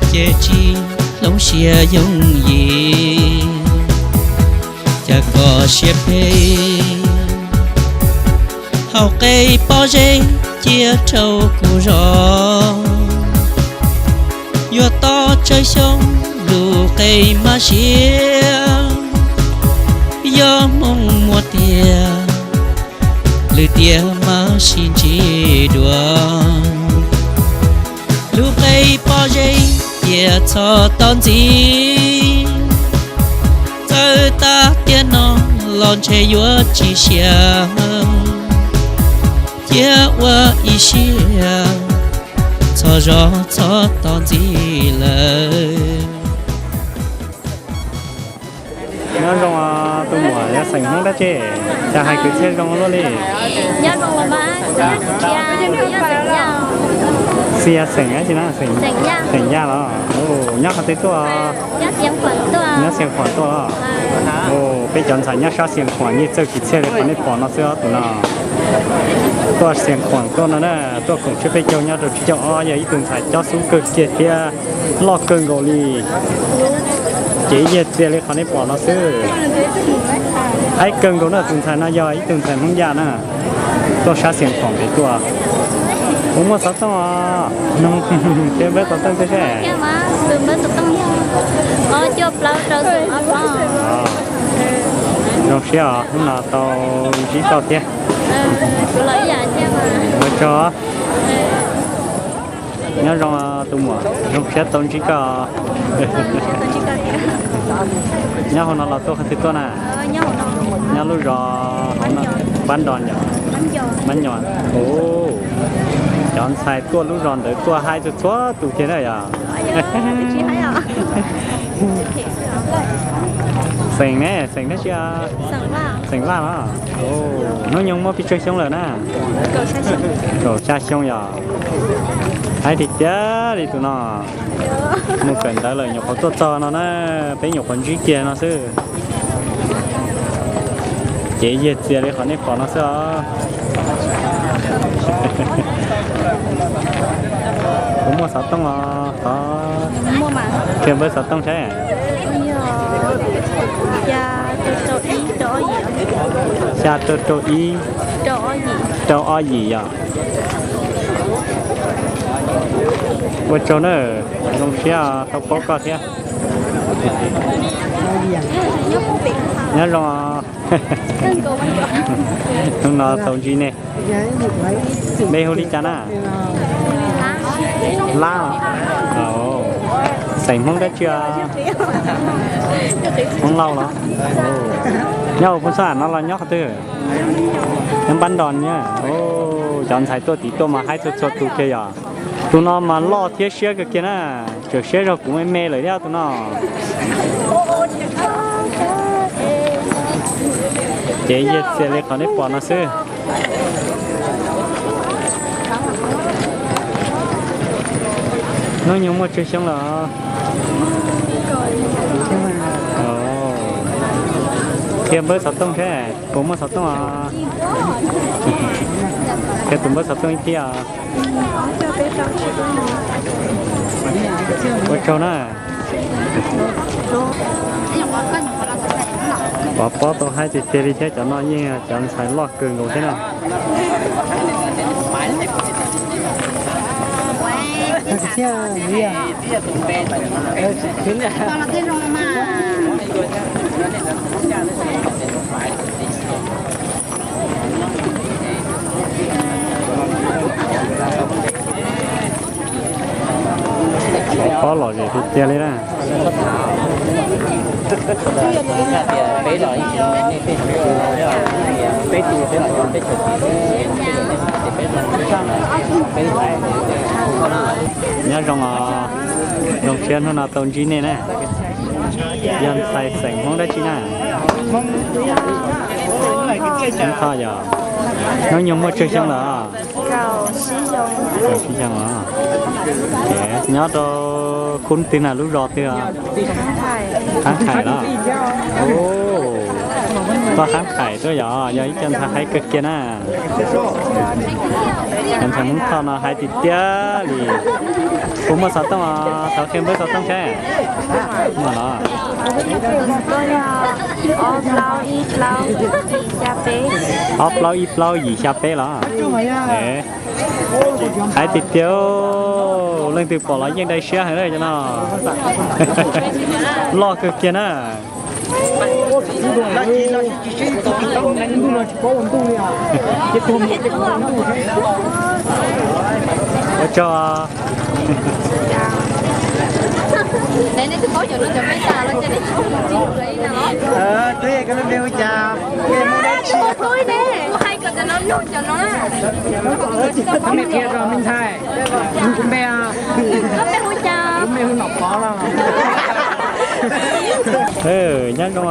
ces tsis hloov siab yooj yim. Cas koj siab phem, hauv qe pob zeb cia rau kuv zov. Yuav tos tsawg xyoo lub qe mab siab, yog hmoo muaj tiag lwm tiam mam sib ntsib dua. Lub qe pob zeb cia txhob tos ntxiv, txawm tas tiam no los ntshe yuav tsis siab, cia ua ib siab txhob zov txhob tos ntxiv lawm. Nyob zoo tus muam, yog xeem Hmoob dab tsi? Cas hais kwv txhiaj zoo luaj li? Xia xeem dab tsi na? Xeem Yaj los? Nyob qhov twg tuaj? Nyob Xiav Khuam tuaj los? Peb cov ntxhais nyob sab Xiav Khuam yeej txawj kwv txhiaj li qhov nej pom no xwb os tus no. Tuaj Xiav Khuam tuaj no na, tuaj koom tshuaj peb caug nyob rau tsib caug ob, yog ib tug ntxhais cob xub kawg kiag thiab loj kawg nkaus li. Ces ib yam txias li qhov nej pom no xwb. Haib kawg nkaus na, tus ntxhais no yog ib tug ntxhais Hmoob Yaj na, tuaj sab Xiav Khuam pem tuaj. Kuv muaj xov tooj os, qhia npawb xov tooj thiab seb. Zoo siab os, hnub no tau ntsib koj thiab. Ua tsaug. Nyob zoo tus muam, zoo siab tau ntsib koj. Nyob hauv no los tuaj qhov twg tuaj na? Nyob lub zos hauv no, Pab Nro, Mab Nyos. Cov ntxhais tuaj lub zos ntawd tuaj haib txhua txhua tus kiag na yog. Xeem ne, xeem dab tsi? Xeem Vaj los? Hnub nyoog muaj pes tsawg xyoo lawm na? Kaum xya xyoo yog. Haib tiag tiag li tus no. Mus kawm ntawv lawm nyuam qhuav tuaj txog no na, peb nyuam qhuav ntsib kiag no xwb. Ces yiag txias li qhov nej pom no xwb os. Puas muaj xov tooj os? Qhov qhia npawb xov tooj saib. Xya rau rau ib, rau ob yim yom. Ua tsaug na, zoo siab tau paub koj thiab. Nyob zoo. Hnub no tau ntsib nej. Npe hu li cas na? Lab. Xeem Hmoob dab tsi? Hmoob Lauj los? Nyob hauv Phoos Xab no los nyob qhov twg? Nyob Npab Nros na. Cov ntxhais tuaj tim tuaj mas haib txhua txhua tus kiag yom. Tus no mas loj thiab siab kawg kiag na. Tseem siab zog kuv me me lawm thiab tus no. Ces yiag txias li qhov nej pom no xwb. Hnub nyoog muaj tsawg xyoo lawm? Qhia npawb xov tooj saib, puas muaj xov tooj os? Qhia tus npawb xov tooj ib pliag os. Ua tsaug na. Pov pob tau haib tiag tiag li thiab, cov no yeej cov ntxhais loj kawg nkaus thiab na. Pov pob lom zem tiag tiag li na. Nyob zoo os, zoo siab hnub no tau ntsib nej na. Yog ntxhais xeem Hmoob dab tsi na? Hmoob Thoj yog. Hnub nyoog muaj tsawg xyoo lawm? Kaum tsib xyoo os. Nyob rau khub twg na, lub zos twg os? Qhab Khais los? Koj Qhab Khais tuaj yog, yog ib co ntxhais haib kawg kiag na. Cov ntxhais Hmoob Thoj no haib tiag tiag li. Puas muaj xov tooj os? Thov qhia npawb xov tooj saib. Muaj los? Ob plaub ib plaub yim xya peb los? Haib tiag tiag, leej twg pom los yeej dai siab heev cov no. Loj kawg kiag na. Ua tsaug. Kuv qhia rau me ntxhais, kuv npe, kuv npe hu Nom Pov los. Nyob zoo,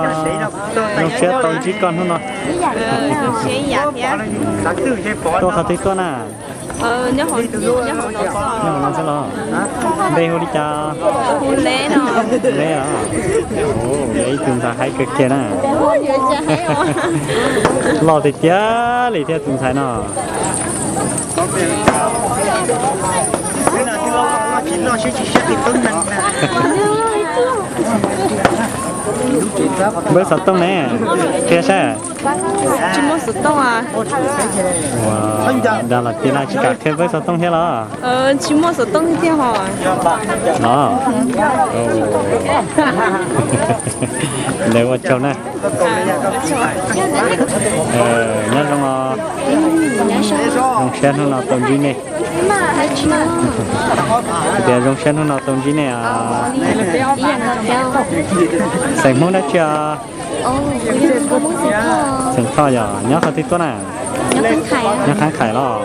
zoo siab tau ntsib koj hnub no. Tuaj qhov twg tuaj na? Nyob hauv no xwb los? Npe hu li cas? Leb os. Yog ib tug ntxhais haib kawg kiag na. Loj tiag tiag li thiab tus ntxhais no. Npawb xov tooj ne, qhia saib. Tsis muaj xov tooj a. Dag los tiag na, tsis kam qhia npawb xov tooj thiab los? Tsis muaj xov tooj thiab hos. Los. Ntawd ua tsaug na. Nyob zoo os. Zoo siab hnub no tau ntsib nej. Tias zoo siab hnub no tau ntsib nej. Xeem Hmoob dab tsi os? Xeem Thoj yog, nyob qhov twg tuaj na? Nyob Qhab Khais los?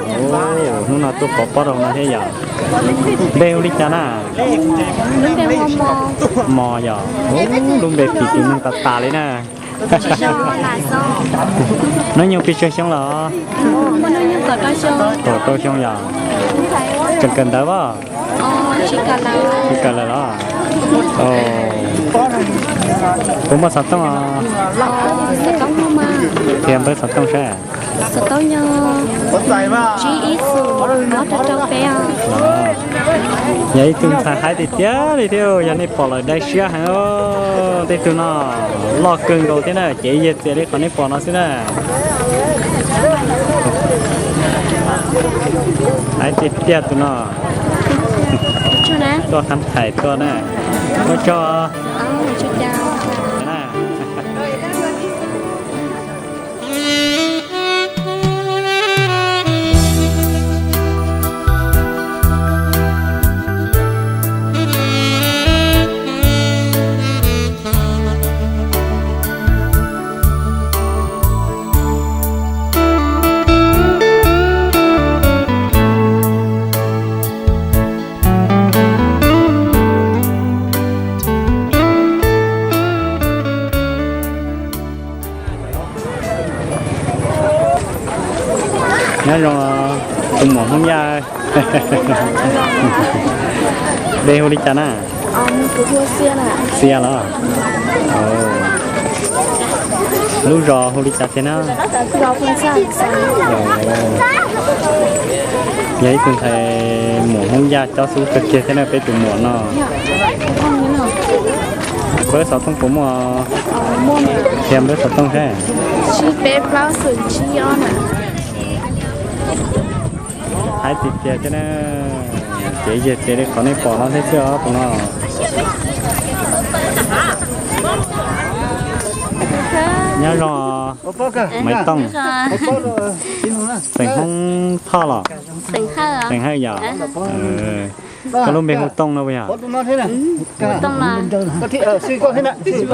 Hnub no tuaj pov pob rau no thiab yog. Npe hu li cas na? Mos yog. Lub npe phim tus neeg tas tas li na. Hnub nyoog pes tsawg xyoo los? Kaum rau xyoo yog. Tseem kawm ntawv pab? Tsis kawm lawm los? Puas muaj xov tooj? Qhia npawb xov tooj saib. Xov tooj yog tsib ib xus ob rau rau peb os. Yog ib tug ntxhais haib tiag tiag li thiab, yog nej pom lawm dai siab heev. Tej tug no loj kawg nkaus thiab na, cev yiag txias li qhov nej pom no xwb na. Haib tiag tiag tus no. Tuaj khab thais tuaj na. Ua tsaug. Nyob zoo tus muam Hmoob Yaj. Npe hu li cas na? Xia los? Lub zos hu li cas thiab na? Yog ib tug ntxhais muam Hmoob Yaj cob xub kawg kiag thiab na peb tus muam no. Npawb xov tooj puas muaj? Qhia npawb xov tooj saib. Haib tiag tiag thiab na. Cev yiag txias li qhov nej pom no thiab xwb os tus no. Nyob zoo, Maiv Tooj. Xeem Hmoob Thoj los? Xeem Hawj yog? Koj lub npe hu Tooj no puas yog?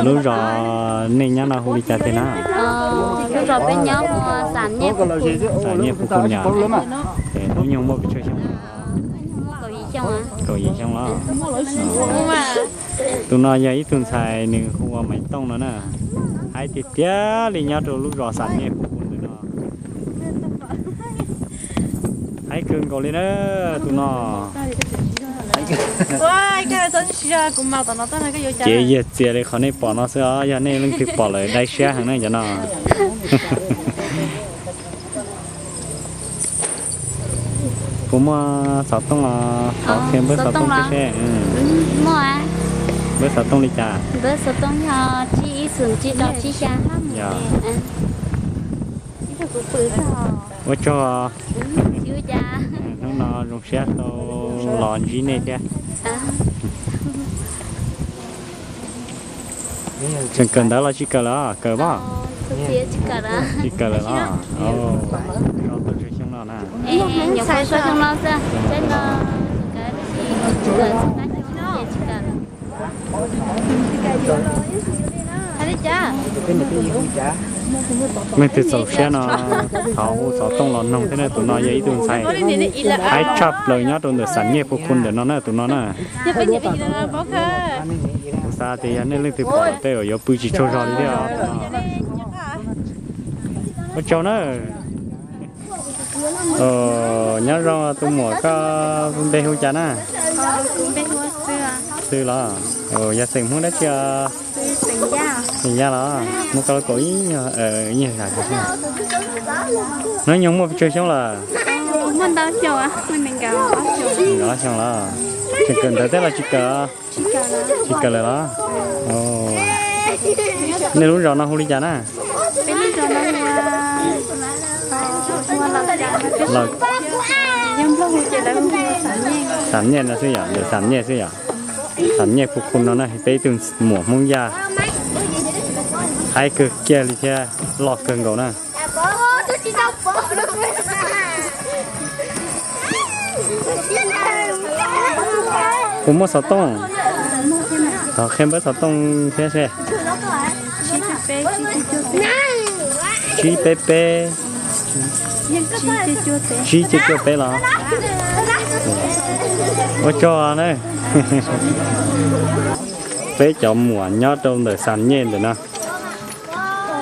Lub zos nej nyob no hu li cas tiag na? Lub zos peb nyob hu Xam Nyiaj Phu Khun yog. Hnub nyoog muaj pes tsawg xyoo? Kaum yim xyoo los? Tus no yog ib tug ntxhais nws hu ua Maiv Tooj no na. Haib tiag tiag li nyob rau lub zos Xam Nyiaj Phu Khun ntawm no. Haib kawg nkaus li na tus no. Cev yiag txias li qhov nej pom no xwb os, yog nej leej twg pom lawm dai siab heev na cov no. Puas muaj xov tooj los? Thov qhia npawb xov tooj seb. Npawb xov tooj li cas? Npawb xov tooj yog tsib ib xus tsib rau tsib xya. Yog. Ua tsaug. Hnub no zoo siab tau los ntsib nej thiab. Tseem kawm ntawv los tsis kawm lawm? Kawm pab? Tsis kawm lawm los? Xyoo no na. Leej twg txaus siab no thov hu xov tooj los noog thiab na, tus no yog ib tug ntxhais haib tshaj plaws nyob rau ntawm Xam Nyiaj Phu Khun ntawm no na, tus no na. Kuv xav tias yog nej leej twg pom tej uas yuav pw tsis tsaug zog li thiab. Ua tsaug na. Nyob zoo tus muam, koj npe hu cas na? Xwb los? Yog xeem Hmoob dab tsi? Xeem Yaj los? Muaj koj lub kaum ib nyuag, ib nyuag zam. Hnub nyoog muaj pes tsawg xyoo lawm? Ob xyoo los? Tseem kawm ntawv thiab los tsis kawm? Tsis kawm lawm los? Nej lub zos no hu li cas na? Xam Nyiaj no xwb yom, ntawm Xam Nyiaj xwb yom. Xam Nyiaj Phu Khun no na, peb ib tug muam Hmoob Yaj haib kawg kiag li thiab loj kawg nkaus na. Puas muaj xov tooj? Thov qhia npawb xov tooj thiab seb. Tsib peb peb, tsib cuaj cuaj peb los? Ua tsaug na. Peb cov muam nyob rau ntawm Xam Nyiaj ntawm no.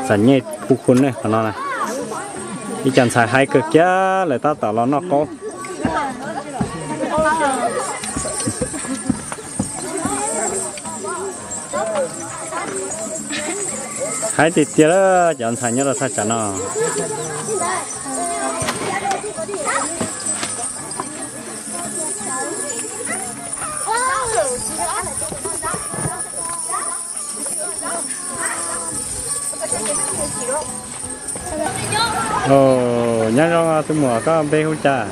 Xam Nyiaj Phu Khun ne qhov no na. Ib co ntxhais haib kawg kiag lawm tab tom los noj qaub. Haib tiag tiag lawm cov ntxhais nyob rau thaj tsam no. Nyob zoo tus muam, koj npe hu li cas?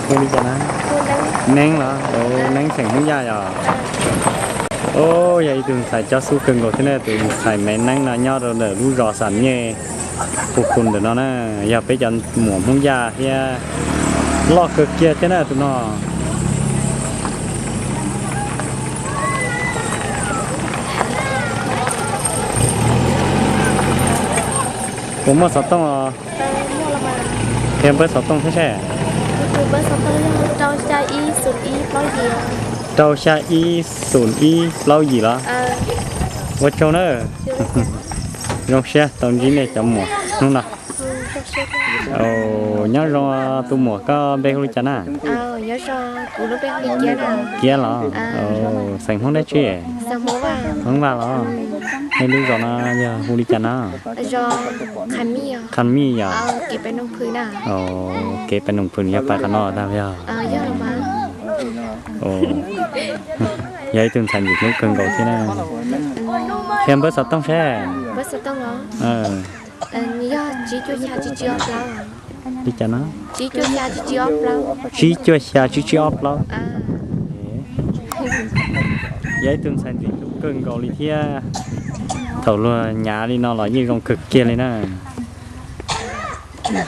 Hu li cas na? Neeb los? Neeb xeem Hmoob Yaj yom? Yog ib tug ntxhais cob xub kawg nkaus thiab na, tus ntxhais me Neeb no nyob rau ntawm lub zos Xam Nyej, hu hu ntawm no na, yog peb cov muam Hmoob Yaj thiab, loj kawg kiag thiab na tus no. Puas muaj xov tooj os? Qhia npawb xov tooj thiab seb. Rau xya ib xoom ib plaub yim los? Ua tsaug na. Zoo siab tau ntsib nej cov muam hnub no. Nyob zoo tus muam, koj npe hu li cas na? Kiab los? Xeem Hmoob dab tsi? Hmoob Vaj los? Nej lub zos no yog hu li cas na? Qha Mij yog? Kev pem Noom Phwm yog pais qhov no tag yog? Yog ib tug ntxhais ntxim hlub kawg nkaus thiab na. Qhia npawb xov tooj seb. Li cas no? Tsib cuaj xya tsib tsib ob plaub. Yog ib tug ntxhais ntxim hlub kawg nkaus li thiab. Thaum luag nyav li no los yeej zoo kawg kiag li na.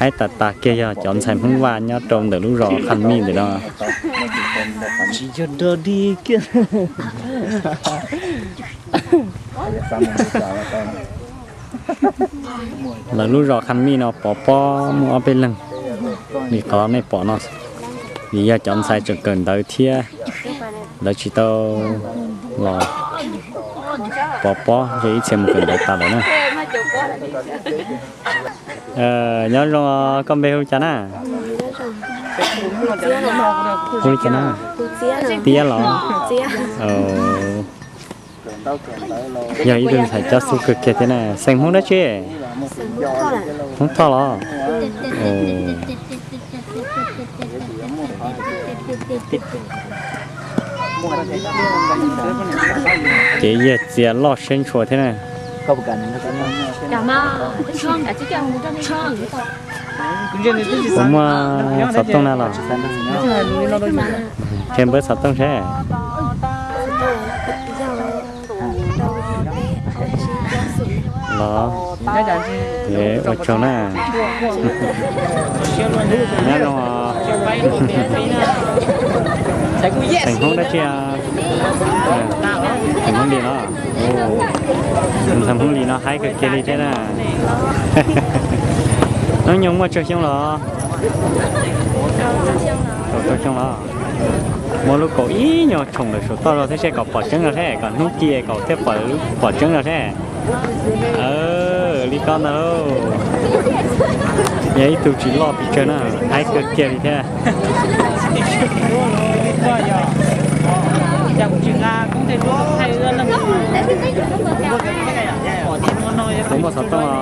Haib tas tas kiag, yog cov ntxhais Hmoob Vaj nyob rau ntawm lub zos Qha Mij ntawm no. Lawv lub zos Qha Mij no pov pob muaj ob peb leeg li qhov nej pom no, vim yog cov ntxhais tseem kawm ntawv thiab, lawv tsis tau los pov pob, ces ib txhia mus kawm ntawv tas lawm na. Nyob zoo, koj npe hu li cas na? Hu li cas na? Tiab los? Yog ib tug ntxhais cob xub kawg kiag thiab na. Xeem Hmoob dab tsi? Hmoob Thoj los? Ces yog txiav loj siab ntshua thiab na. Puas muaj xov tooj na los? Qhia npawb xov tooj seb. Los, ua tsaug na. Nyob zoo. Xeem Hmoob dab tsi? Xeem Hmoob Lis los? Tus ntxhais Hmoob Lis no haib kawg kiag li thiab na. Hnub nyoog muaj tsawg xyoo los? Kaum rau xyoo los? Muaj lub kaum ib nyuag tshoom lawm saum toj zog thiab seb kom pom tseeb zog seb, kom hnub ci kom thiaj pom tseeb zog seb. Li ko ntag lauj. Yog ib tug tsis loj pes tsawg na, haib kawg kiag li thiab. Puas muaj xov tooj os?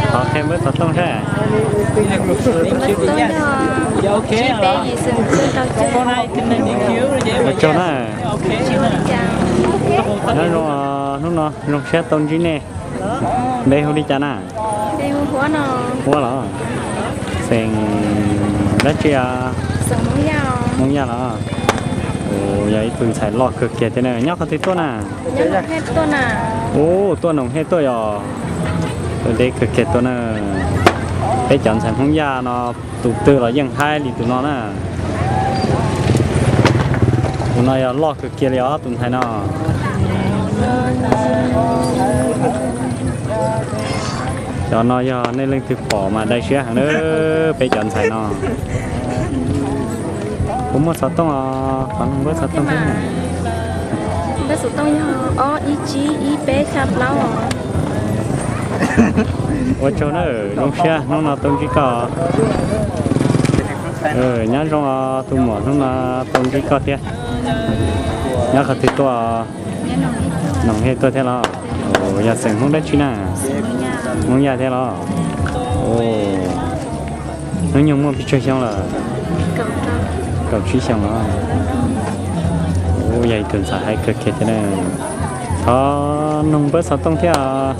Thov qhia npawb xov tooj seb. Ua tsaug na. Nyob zoo, hnub no zoo siab tau ntsib nej. Npe hu li cas na? Huab los? Xeem dab tsi? Hmoob Yaj los? Yog ib tug ntxhais loj kawg kiag thiab na. Nyob qhov twg tuaj na? Ub, tuaj Noom Hej tuaj yog. Deb kawg kiag tuaj na. Peb cov ntxhais Hmoob Yaj no tus twg los yeej haib li tus no na. Tus no yog loj kawg kiag li os, tus ntxhais no. Cov no yog nej leej twg pom mas dai siab heev na, peb cov ntxhais no. Puas muaj xov tooj os? Qhov no npawb xov tooj thiab. Npawb xov tooj yog ob ib tsib ib peb xya plaub os. Ua tsaug na, zoo siab hnub no tau ntsib koj. Nyob zoo os tus muam, hnub no tau ntsib koj thiab. Nyob qhov twg tuaj? Noom Hej tuaj thiab los? Yog xeem Hmoob dab tsi na? Hmoob Yaj thiab los? Hnub nyoog muaj pes tsawg xyoo lawm? Kaum tsib xyoo los? Yog ib tug ntxhais haib kawg kiag thiab na. Thov noog npawb xov tooj thiab.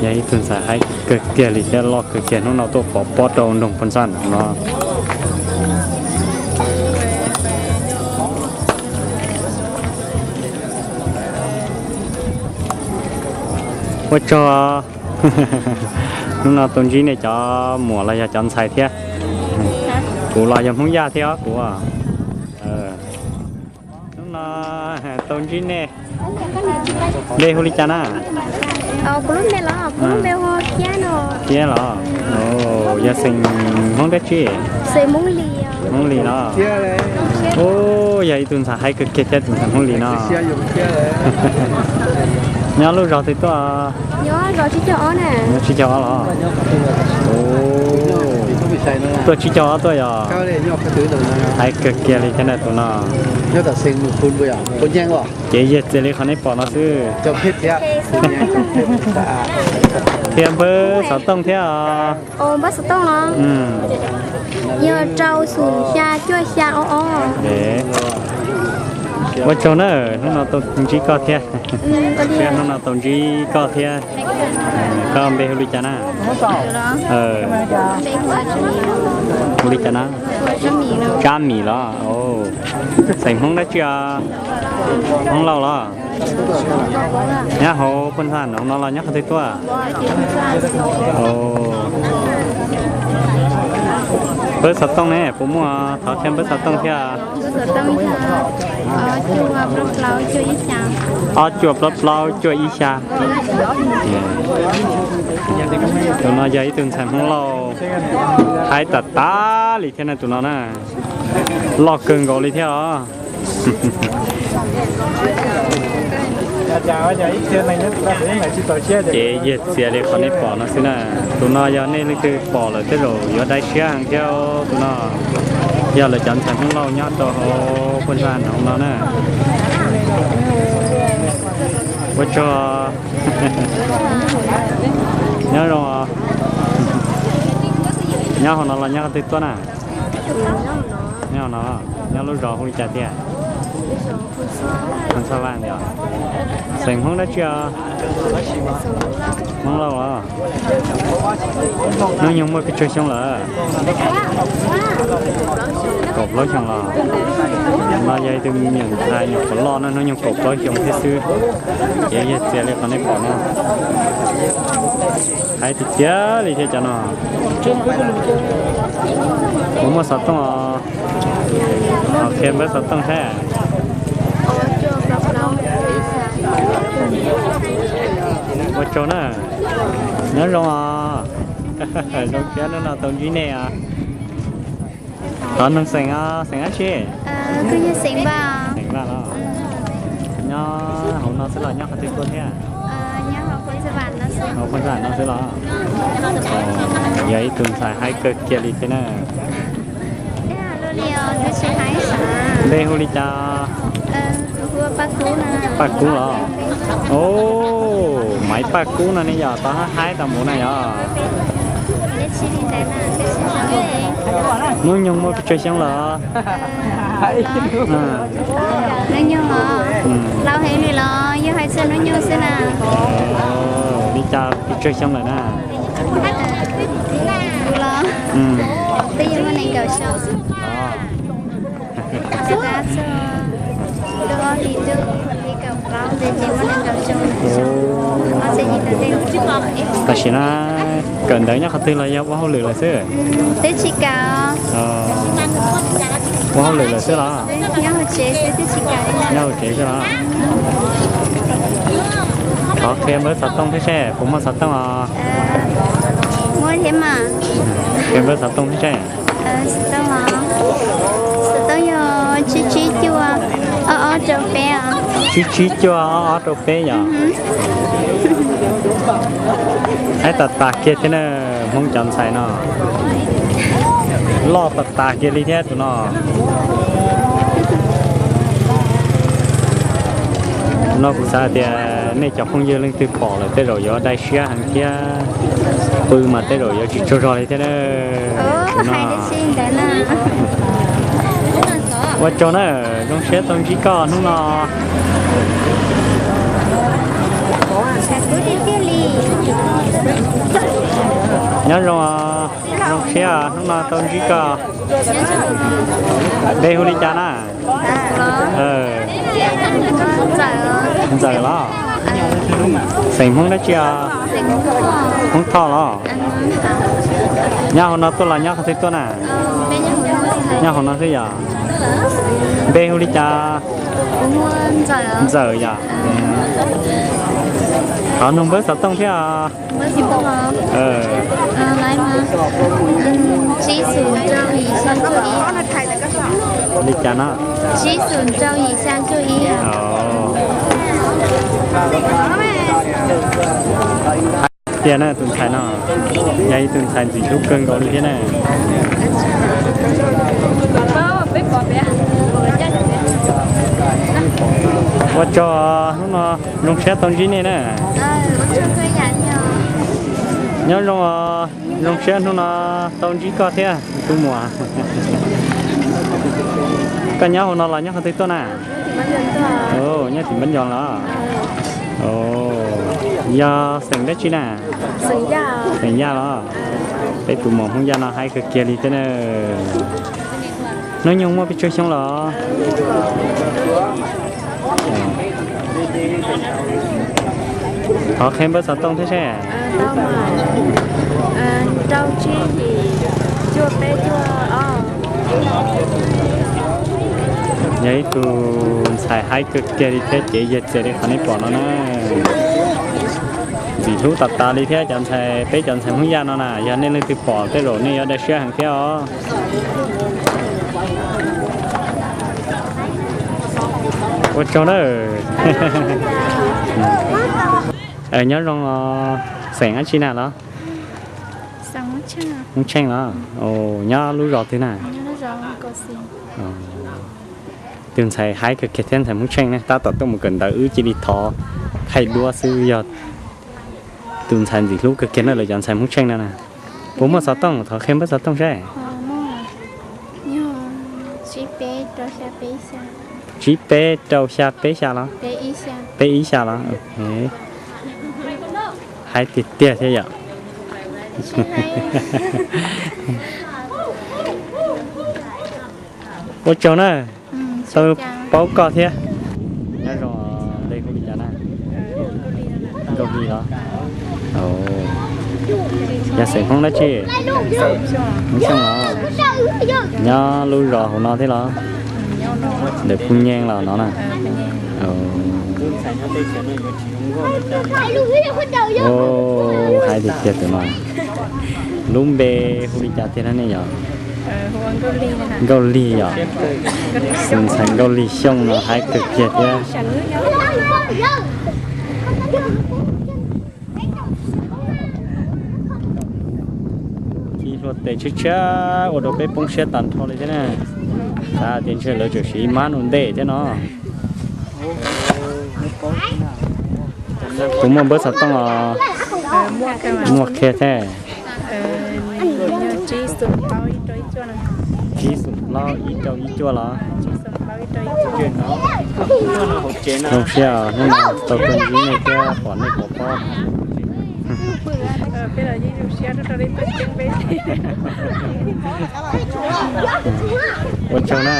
Yog ib tug ntxhais haib kawg kiag li thiab loj kawg kiag, hnub no tuaj pov pob rau nroog Phoos Xaj no. Ua tsaug, hnub no tau ntsib nej cov muam los yog cov ntxhais thiab. Kuv los yog Hmoob Yaj thiab os kuv. Hnub no tau ntsib nej, npe hu li cas na? Thiab los? Yog xeem Hmoob dab tsi? Hmoob Lis los? Yog ib tug ntxhais haib kawg kiag thiab, tus ntxhais Hmoob Lis no. Nyob lub zos twg tuaj? Nyob tsib caug ob los? Tuaj tsib caug ob tuaj yog? Haib kawg kiag li thiab na tus no. Ces yog txias li qhov nej pom no xwb. Thiab npawb xov tooj thiab os. Npawb xov tooj los? Yog rau xoom xya cuaj xya ob ob. Ua tsaug na, hnub no tau ntsib koj thiab. Thiab hnub no tau ntsib koj thiab. Koj npe hu li cas na? Hu li cas na? Tsab Mim los? Xeem Hmoob dab tsi os? Hmoob Lauj los? Nyob hauv Phoos Xaj no los nyob qhov twg tuaj? Npawb xov tooj ne, puas muaj? Thov qhia npawb xov tooj thiab. Ob cuaj plaub plaub cuaj ib xya. Tus no yog ib tug ntxhais Hmoob Lauj, haib tas tas li thiab na tus no na. Loj kawg nkaus li thiab os. Ces yog txias li qhov nej pom no xwb na. Tus no yog nej leej twg pom lawm tej zaum yuav dai siab heev thiab tus no. Yog lawv cov ntxhais Hmoob Lauj nyob rau hauv Phoos Xaj no na. Ua tsaug. Nyob zoo. Nyob hauv no los nyob qhov twg tuaj na? Nyob hauv no, nyob lub zos hu li cas tiag? Phoos Xaj Vaj os. Xeem Hmoob dab tsi os? Hmoob Lauj os. Hnub nyoog muaj pes tsawg xyoo lawm? Kaum plaub xyoo los? No yog ib tug me nyuam ntxhais nyuam qhuav loj na, hnub nyoog kaum plaub xyoo thiab xwb. Ces yog txias li qhov nej pom no. Haib tiag tiag li thiab cov no. Puas muaj xov tooj os? Qhia npawb xov tooj thiab. Ua tsaug na. Nyob zoo os. Zoo siab hnub no tau ntsib nej os. Thov noog xeem os, xeem dab tsi? Xeem Vaj los? Nyob hauv no xwb los nyob qhov twg tuaj thiab? Hauv Phoos Xaj no xwb los? Yog ib tug ntxhais haib kawg kiag li thiab na. Npe hu li cas? Paj Kub los? Maiv Paj Kub no ne yog tau haib tau mus na yog? Hnub nyoog muaj pes tsawg xyoo lawm? Hnub nyoog los? Laus heev li los yog hais txog hnub nyoog xwb na. Li cas pes tsawg xyoo lawm na? Los twb yuav muaj nees nkaum xyoo. Tam sim no kawm ntawv nyob qhov twg los yog ua hauj lwm lawm xwb? Twb tsis kawm. Ua hauj lwm lawm xwb los? Nyob hauv tsev xwb los? Thov qhia npawb xov tooj thiab seb puas muaj xov tooj os. Muaj thiab mas. Qhia npawb xov tooj thiab seb. Xov tooj os. Tsib tsib cuaj ob ob rau peb os. Tsib tsib cuaj ob ob rau peb yom. Haib tas tas kiag thiab na, Hmoob cov ntxhais no loj tas tas kiag li thiab tus no. No kuv xav tias nej cov phooj ywg leej twg pom lawm tej zaum yuav dai siab heev thiab, pw mas tej zaum yuav tsis tsaug zog li thiab na. Tus no. Ua tsaug na, zoo siab tau ntsib koj hnub no. Nyob zoo, zoo siab hnub no tau ntsib koj. Npe hu li cas na? Ntxawm los? Xeem Hmoob dab tsi os? Hmoob Thoj los? Nyob hauv no tuaj los nyob qhov twg tuaj na? Nyob hauv no xwb yom. Npe hu li cas? Ntxawm yom. Thov nug npawb xov tooj thiab os. Li cas no? Tiag na, tus ntxhais no yog ib tug ntxhais ntxim hlub kawg nkaus li thiab na. Ua tsaug hnub no zoo siab tau ntsib nej na. Nyob zoo, zoo siab hnub no tau ntsib koj thiab tus muam. Koj nyob hauv no los nyob qhov twg tuaj na? Nyob tim Npab Nco los? Yog xeem dab tsi na? Xeem Yaj los? Peb tus muam Hmoob Yaj no haib kawg kiag li thiab na. Hnub nyoog muaj pes tsawg xyoo los? Thov qhia npawb xov tooj thiab seb. Rau tsib yim cuaj peb cuaj ob. Yog ib tug ntxhais haib kawg kiag li thiab ces yog txias li qhov nej pom no na. Ntxim hlub tas tas li thiab cov ntxhais, peb cov ntxhais Hmoob Yaj no na, yog nej leej twg pom tej zaum nej yuav dai siab heev thiab os. Ua tsaug na. Nyob zoo, xeem dab tsi na los? Hmoob Tsheej los? Nyob lub zos twg na? Tus ntxhais haib kawg kiag thiab ntxhais Hmoob Tsheej na, tab tom tuaj mus kawm ntawv wb cia li thov thaij duab xwb yog tus ntxhais ntxim hlub kawg kiag na lawv cov ntxhais Hmoob Tsheej no na. Puas muaj xov tooj? Thov qhia npawb xov tooj seb. Tsib peb rau xya peb xya los? Peb ib xya los? Haib tiag tiag thiab yom. Ua tsaug na, tau paub koj thiab. Nyob zoo, npe hu li cas na? Nkauj Hli los? Yog xeem Hmoob dab tsi? Hmoob Xyooj los? Nyob lub zos hauv no thiab los? Ntawm Phu Nyeej los no na? Haib tiag tiag tus no. Lub npe hu li cas tiag na nej yom? Nkauj Lig yom. Tus ntxhais Nkauj Lig Xyooj no haib kawg kiag thiab. Txij hlua tes tshiab tshiab ua rau peb poob siab tag nrho li thiab na. Xav tias ntshe lawv tseem siv mab nus ntej thiab no. Tus muaj npawb xov tooj os? Muaj kiag thiab. Tsib xoom plaub ib rau ib cuaj los? Zoo siab hnub no tau tuaj ntsib nej thiab pom nej pov pob. Ua tsaug na.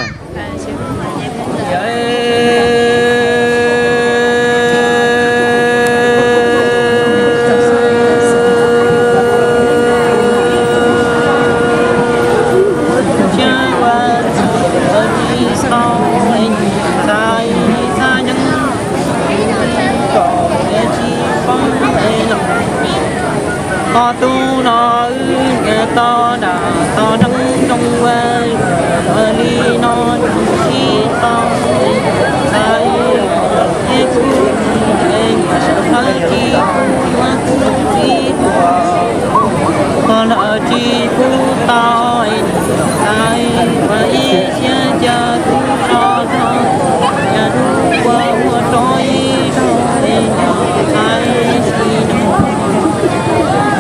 Ho tus no wb Tau dam tau deev zoo ua luaj li no tsis tau, txhais thiab kuv es niam sawv hlawv tsis muab kuv txiv tuag, qhov lawv tsis pub tau es niam txhais ua ib siab cia kuv so tag, yam lub kua muag rau ib zaug es niam txhais tsis tau.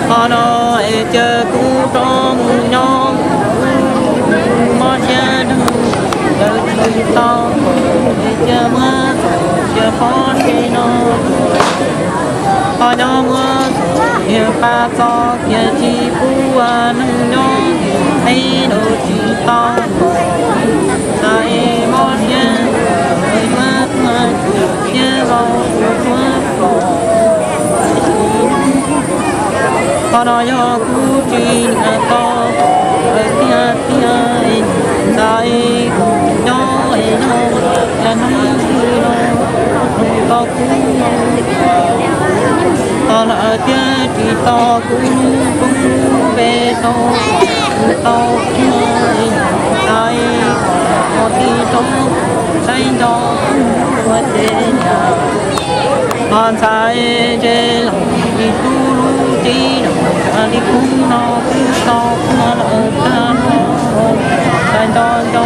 Qhov no es cia kuv rov mus nyob, kuv mob siab dhau, lawv tsis tau, es cia muab txhais cia pob tsi no. Ho nyob muab niag pab txo kiag tsis pub ua neeg nyob, ib los tsis tau, txhais mob siab, yuav tuag siab los ua tuag pom. Qhov no yog kuv tsis niam tau, tiag tiag, txhais nyob es nyob, cas hnub twg los tau kuv no. Qhov lawv tiag tsis tau kuv lub koob lub npe tau, tau tiag, txhais mus ti rau saib nco ua ces niam. Ho ntxhais ces los ib tug lub tib los li koob no twb tau kuv lawm tag no, txhais nco nco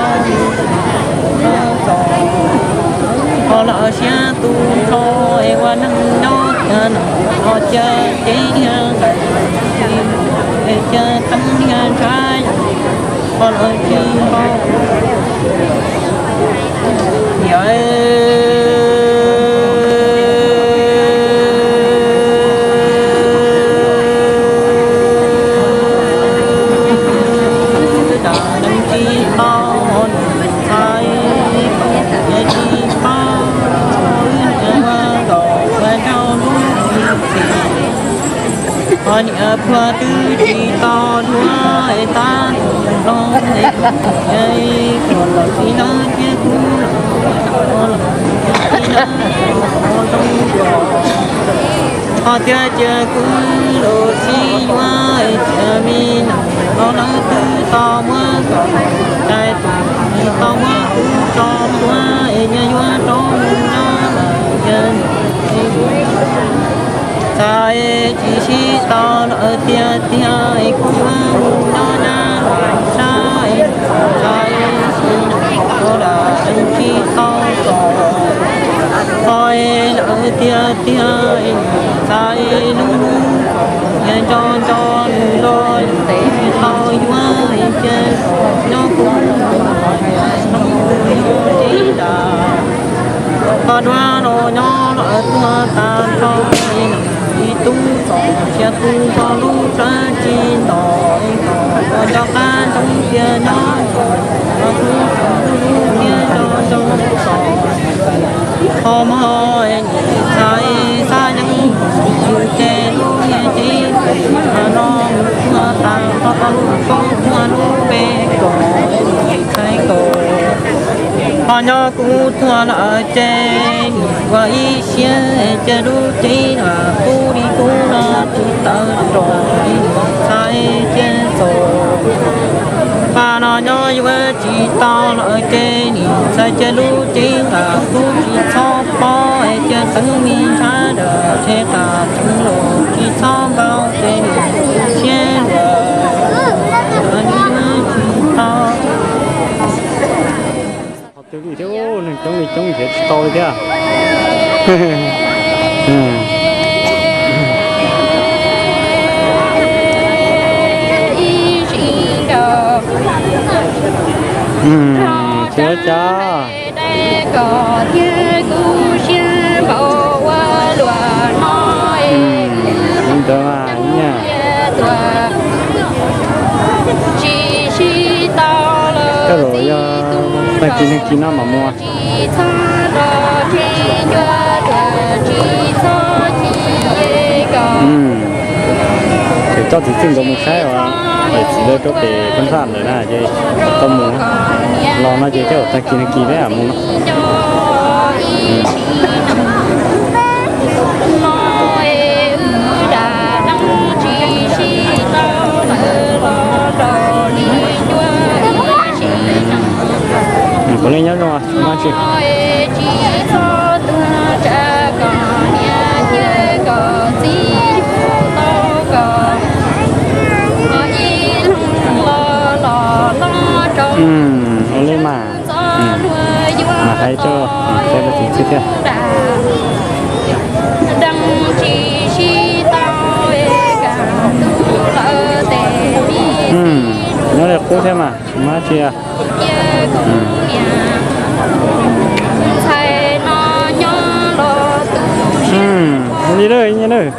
txom, ho lawv siab tu nrho es ua neeg nyob tiag no, ho cia cev niag ntawd es cia teeb niag ntshav yam, ho lawv tsis tau. Yog tsis tau, txhais, yog tsis tau, ua kom ua rau lub txim. Ho niam phua twb tsis tau dua es tab tom zoo es, kom los txiv lawv thiab kuv los, ho tias cia kuv los txiv yuav es cia me no, lawv twb tau muab kom tais, tau muab kuv tso tuag es nyaj yuav rov mus nyob lawm, txhais tsis sib tau lawm tiag tiag es kuv yuav mus nyob nyab sab, txhais tsis tau lawm tsis tau kom, ho lawm tiag tiag, txhais lub hnub, yog nco nco nws los tsis tau yuav ces nyob kuv, nyob tsis tas, ho duab los nyob los tuag tas nrho, ib tug txom txia tu nrog lub dab tsi nto, ua nco qab ntsoov tias nyob, ho kuv txom lub thiab nco nco txom, ho mog txhais xab yeeb, yus ces lub niag cev no mus tuag tas nrho, koob tuag lub npe kom txhais kom, ho nyob kuv tuag lawm ces ua ib siab cia lub cev no kub li kub no tsis tawm rau txhais cia txom, pab no nyob yuav tsis tau lawm ces nim txhais cia lub cev no kub tsis txhob pob es cia teeb me ntshav dawm tshe tas txheeb los tsis txhob npau ces nim siab luag tsis tau. Qhov twg li thiab, neeg coob li coob nrhiav tsis tau li thiab. Tsis ua cas. Ntawd mas, tej zaum yog tag kis nag kis no mam mus. Ces coj txiv txij nkawd mus saib os, es txiv lawv rau pem pab nraj ntawd na ces tau mus. Los no ces tej zaum tag kis nag kis thiab mam mus no. Tsis txhob tuag tsam kom niam thiab kom txiv yug tau kom ib leeg los los loj rau. Ua li mas, mas hais rau, hais rau txiv xwb thiab. Deej tsis sib tau es kam tus lawm tes. Nyob li qub thiab mas tsis muaj dab tsi. Ntxhais no nyob los tu siab li lawm, nyob lawm.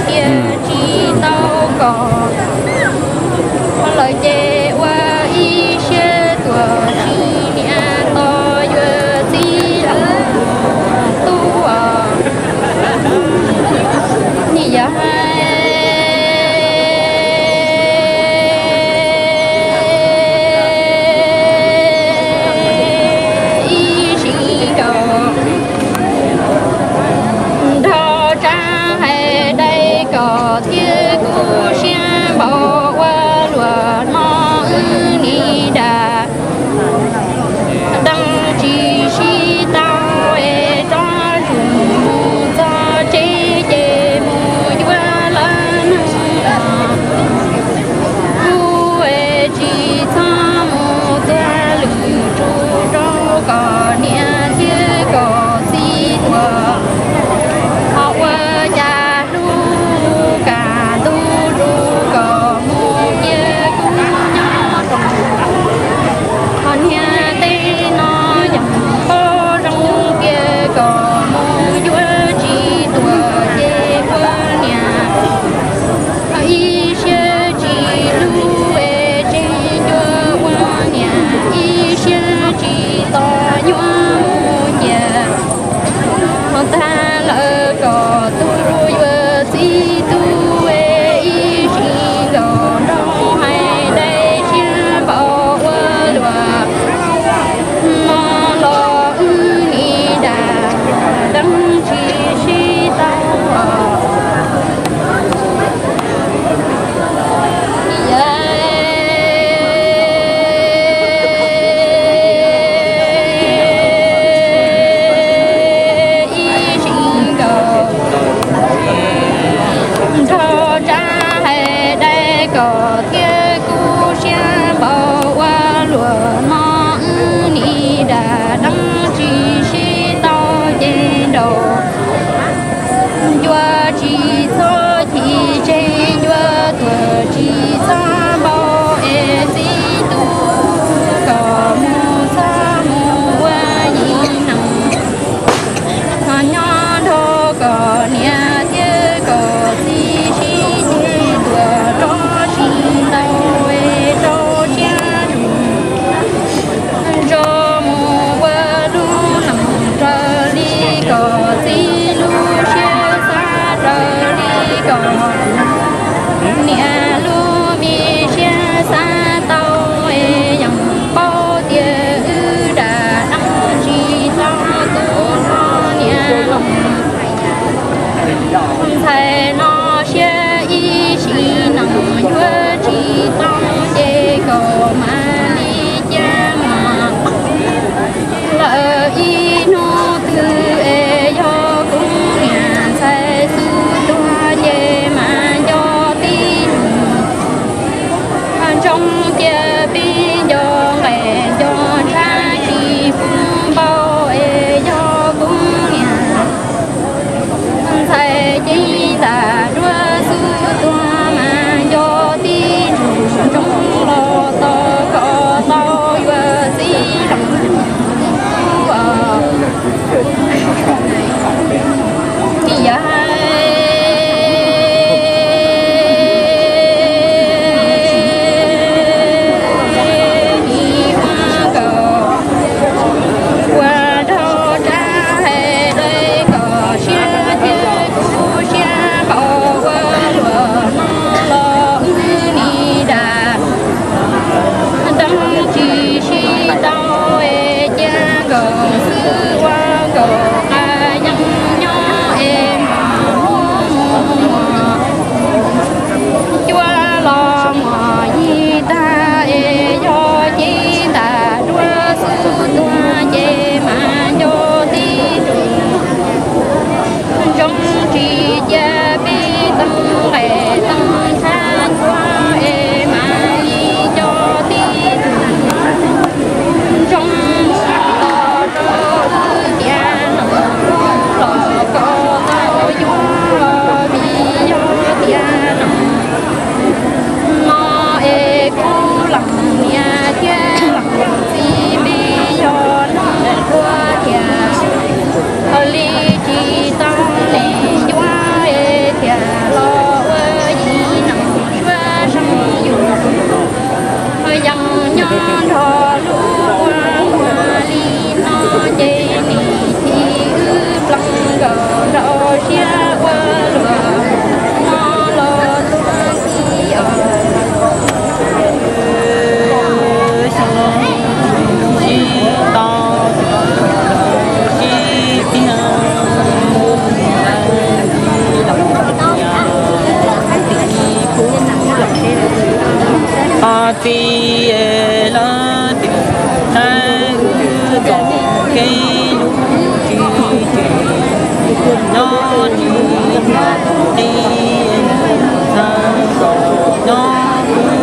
Tias tsis tau kom lawm ces ua ib siab tuag tsis niam tos yuav txiv lawm tub os. Nim yog hais ib sim nkaus nrog tsab hais dai kom thiab kuv siab npaum ua luaj no wb nim dag. Deej tsis sib tau es rov zus mus txog tsev ces mus yuav lawv neeg los. Kuv es tsis txhob mus tuag lwm tus rau kom niam thiab kom txiv tuag. Ho ua cas hlub kam ntuj zus kom mus cia kuv nyob rau. Ho niag teb no yeej paub zoo tias kom mus yuav tsis tuag ces ua niam ib siab tsis hlub es tseem yuav ua niam ib siab tsis tos nyuaj mus cia. Ho tag lawm kom tub yuav txiv tub es ib sim nkaus nrog hais dai siab npaum ua luaj no los wb nim dag. Deej tsis sib tau os. Ib sim nkaus nrog tsab hais dai kom thiab kuv siab npaum ua luaj no wb nim dag. Deej tsis sib tau ces nraum ncua tsis txhob chim tseg, ncua tuag tsis txhob npau es txiv tub kom mus txhob mus ua yim neeg. Ho nyob nrog kom niam thiab kom txiv sib ceg tuag rov sib ntau es rau siab ntsws. Nrog mus ua lub neej raws li kom txiv lub siab xav, raws li kom niam lub me siab xav tau es yeej paub tias wb dag deej tsis tau tus no niam. Ntxhais no siab ib sim neej yuav tsis tau ces kom mam li cia mus lawm ib hnub twg es yog kuv niam ntxhais xub tuag ces mam nco tib mus. Ntsoov cia peb nco nqaim nco ntshav tsis pub npau es yog kuv niam ntxhais ceeb tas duab xub tuag mas nco tib mus, ntsoov los tos kom tau yuav txiv los. Nim yog hais Txiv lawv tias saib wb txoj kev hlub tsis tsim, nyob tsis txog qib, txhawj kom nyob kuv,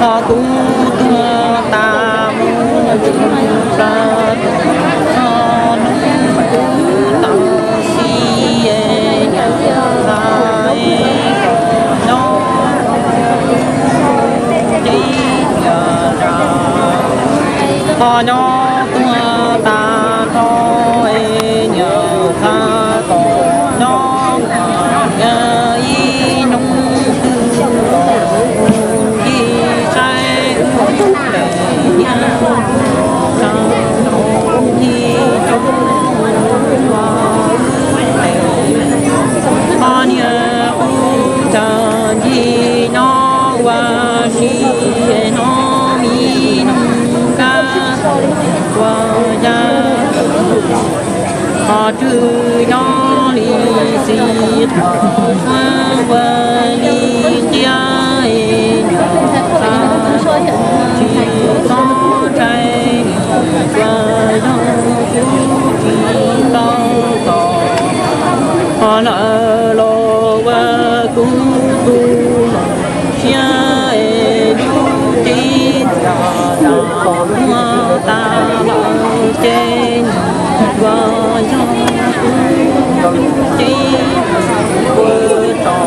ho kuv tuag tas mus tsum plaws, txog hnub kuv tawm xiv, nyob txog es kom nyob teb tiag, ho nyob tuag tas nrho es nyias txhawj kom nyob ib hnub twg, ib saib tes nyias txhawj ib tsob ua tes, ho niag kuv txawm ncig nyob ua si, hnov mi noog kab ua yaj, ho twb nyob li xis qhov suab ua li ntsia, nyob txog tsis txhob ntshai, tsuas yog kuv tsis tau tos, ho lawv los ua kuv tus siab es lub cev txias tas muag tas lawm ces tsuas yog kuv cev ua tso,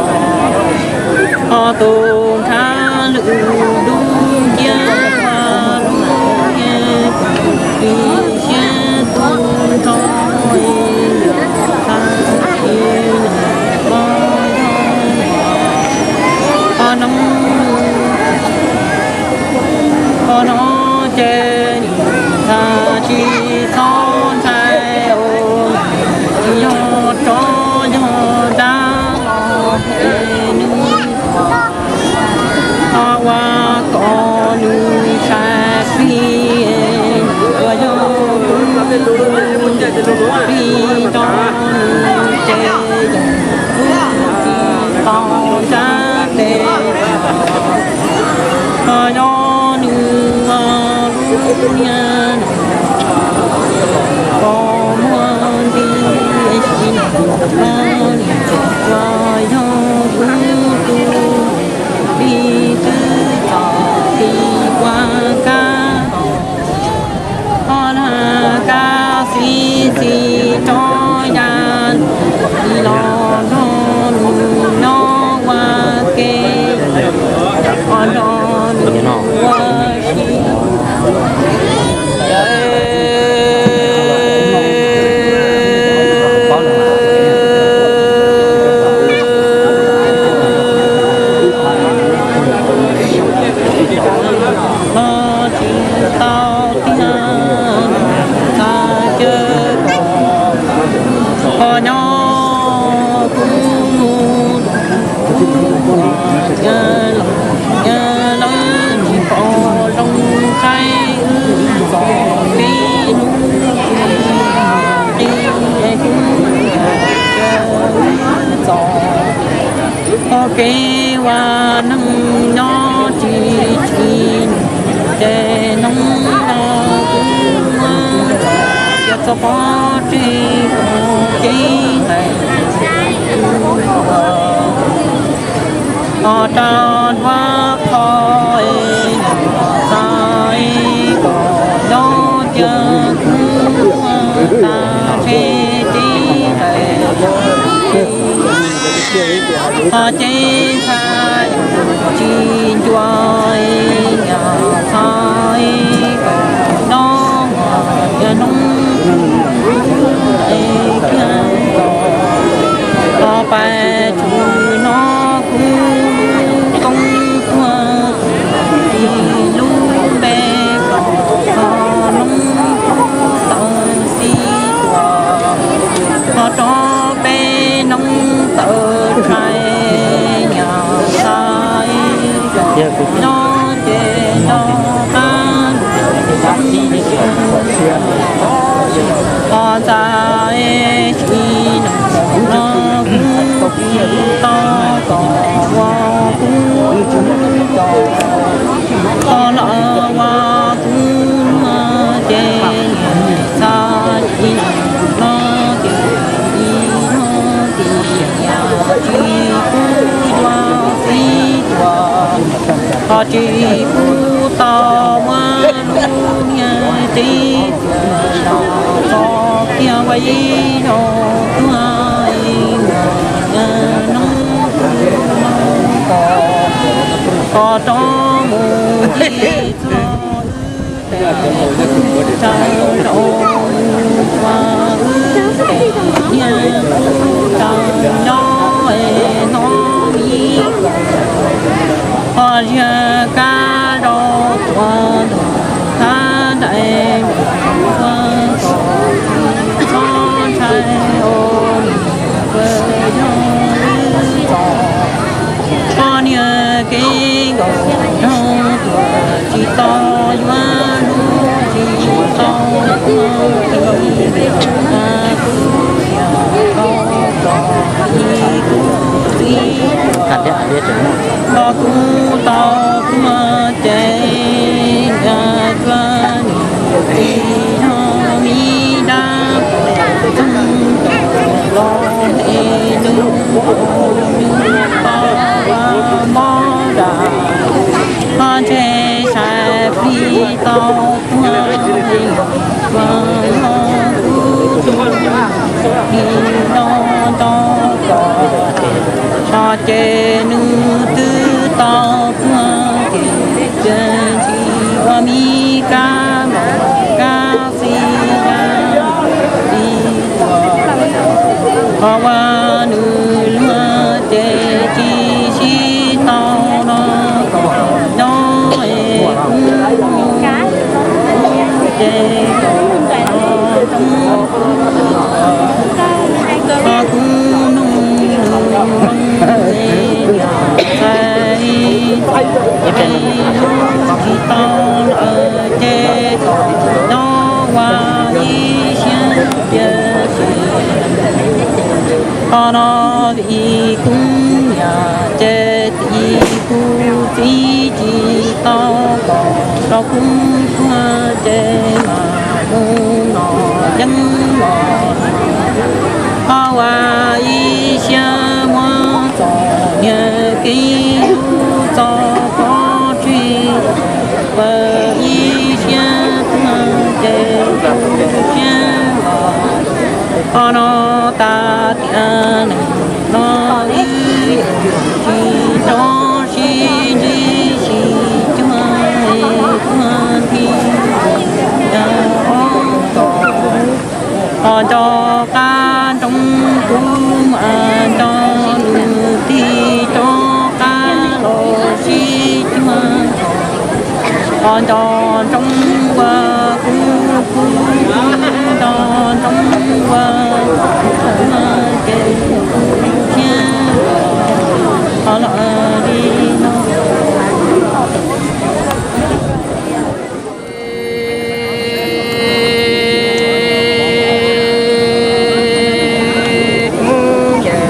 ho tus ntshav lwm dub nciab ua lub niag tsis siab tu nrho, txhawj tsis yog, ho no, ho no ces txhawj tsis txhob ntshai, tsis yog tsov yog dab los es nws ho ua kom nws sai plig, tsuas yog kuv plig rau nws ces kuv tsis tau sab tes, ho yog nws ua lub niag pos muag nti si no, tsuas yog kuv tus plig twb txom txim ua kab, ho na kab xis xis rov ya li los nrog nws nyob ua ke, ho nrog nws ua si. Ho tsis tau tiag, txhawj caw kom ho nyob kuv mus, kuv mus, yawg lawv tsis pom zoo saib wb txoj kev hlub, qis es kuv caw wb txoj txoj kev ua neeg nyob tsis tsim, ces hnub no kuv muab txoj kev pov tseg, txoj kev hlais, ho rau nruab qhov es txhawj kom nyob tiag, kuv muab tas ntshe tib hais ho ces ntshai tsis ncua, yog txhawj kom nyob yog hnub es kiag los pais tshwm no kuv koob tuag, tis lub npe kom txog hnub kuv tawm xib tuag, ho rov peb noog tawm tshais, nyias txhais nyob ces nco qab, ho txhais Tsis pub tau muab lub niag teb los txo kiag ua ib zaug tuag ib hnub, koj rov mus ncig txog wb tes zaum mus ua wb tes niag kuj raws nyob es hnov mi. Ho ziag kab rau tuav ntug thab nraim ua kom txhob ntshai os, puas yog wb txom poj niag kev nkaum nroog tuaj tsis tau yuav lub tsis tau tuag, kuv yog koj txom ib kuv txiv, koj kuv tau tuag ces yog koj niam txiv yog mi dab txoog los es nws nws tau ua mob dam, koj ntshe sai plig tau tuag, puas yog kuv tus nim no nto kom no ces nws twb tau tuag ces tsis ua mi kab mos kab xis ya li tuag, ho ua nws luag ces tsis sib tau no kom nyob es kuv ces kom tau roob kuv, ho kuv nug nws es niam txais es lub tsis tau lawm ces kom nyob ua ib siab tiag ces ho no vim kuv niam ces vim kuv txiv tsis tau kom rau kuv tuag ces mam mus no yeej los ho ua ib siab muab txom niag kev lub txo pov tseg, ua ib siab tuag ces tu siab los ho no tas tias neeg no wb tsis rov sib ntsib sib cuag es tuag nthi yog ob tog, ho nco qab nroo kuv mas nco nws tig rov qab los sib cuag, ho nco ntsoov ua kuv, kuv nco ntsoov ua kuv ces kuv thiab ho los li no. Kuv niam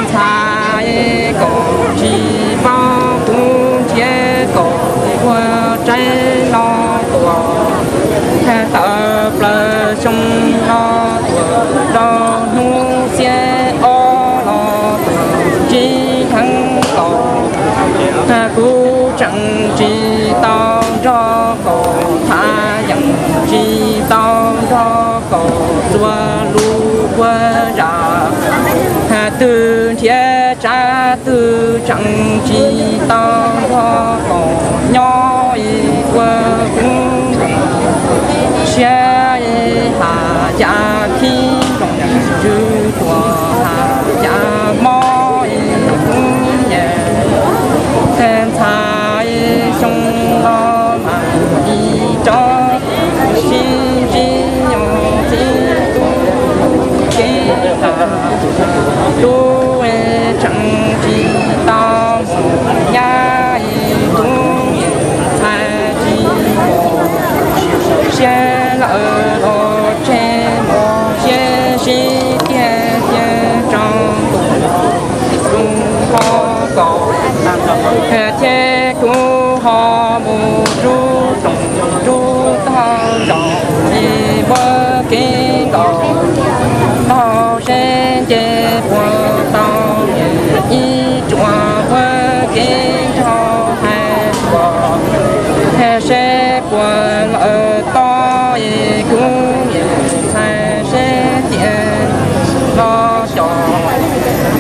ntxhais kom tsis paub kuv nrhiav kom ua tsaib no tuaj, tawm plaws xyoo no tuaj rau hnub xiab ob los tuaj ntsib heev los, kuv tseem tsis tau nrog kom thav, yeej tsis tau nrog kom txua lub ua zam, twg nrhiav tsab twg tseem tsis tau nrog kom nyob ua kuv siab, has cas khib nroos ntsws tuaj, has cas mob kuv niam ntxhais xyoo no mas ib tsob sib ntsib nyob txij tub kev tag, tub tseem tsis tau mus nyab, kuv niam ntxhais tsis pom siab lawm los tseg mos siab sib tiag tiag tso, kuv ho kom thiab kuv ho mus rub rooj rub tog zaum li muab kev nkaum tau seb nce puas tau ib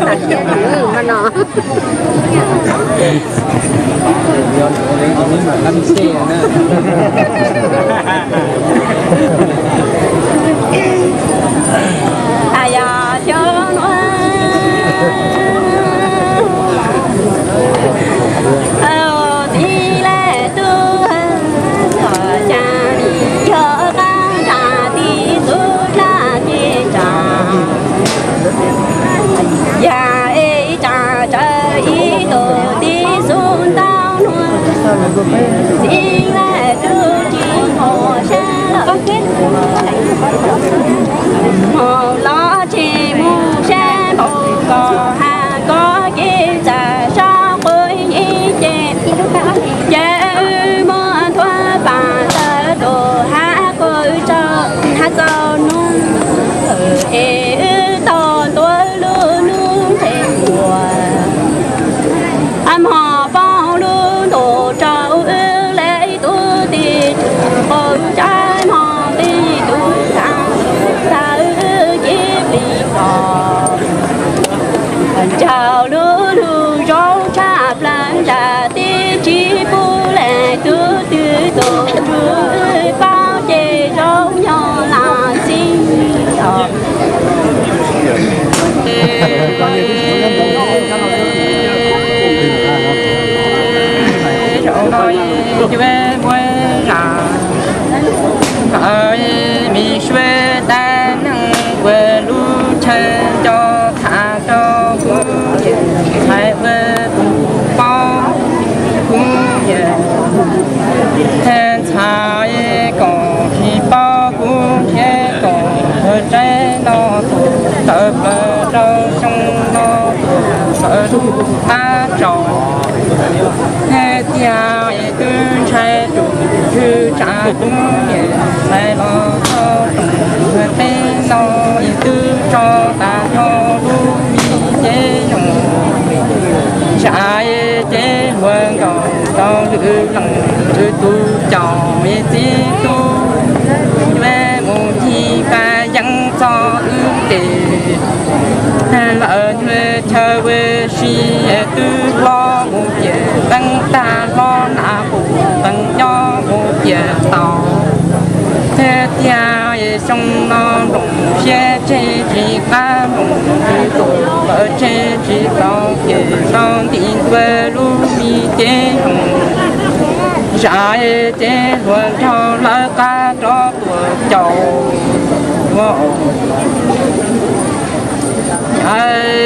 Tam sim no mas no. Yog xyoo nuav txiv lawm tub, txom xyab li yog qaab nrag tib tug dlaab teb nrag. Yog ib tsaav tsawv ib tug tib xub ntau nuav, txiv lawm tub tsis moog sab lawm. Moog los tsis moog sab npaum koj hab koj kev txawm sab qub ib ce. Ces wb muab nthuav paam tawv tus hab qw hab txaus nuav, es wb tau ntua lub nub ntseg ua, moog poob lub ntuj rau wb le ib tug tij tswv qau, moog le ib tug thav tawv wb kev plig los. Nraug lub lug zoo tshaj plawg nrag teb tsis pub le tug twg tug tsuj wb paub ces zoo nyob los xij os. Zaum no yuav muaj zaj me suav dab neeg ua lub chaw nco tham rau kuv, hais ua tus paub kuv yawg. Txhais kom tsis paub kuv thiab kom ua tsaib no tus tawv plaws rau xyoo no tus tawv qab tsaus. Hais tias es twb ntshai tus ntshai tsam kuv niam hais los txog rooj teb no es twb tso tas nrho lub me cev zoo. Zam ces luag nkaus rau lwm leej lwm tus caum es txiv tub yuav mus ci qas yeeb txog wb ces lawv yuav chaw ua si twb hlob mus ces teeb tag hlob na qus teeb nyob mus ces tau. Thiab tiag es xyoo no nplooj siab tseg tsis qab nplooj twg tus lawv tseg tsis tau ces tau nti ntua lub me cev zoo. Zam ces luag nrog lawv qab rov tuaj caum. Hais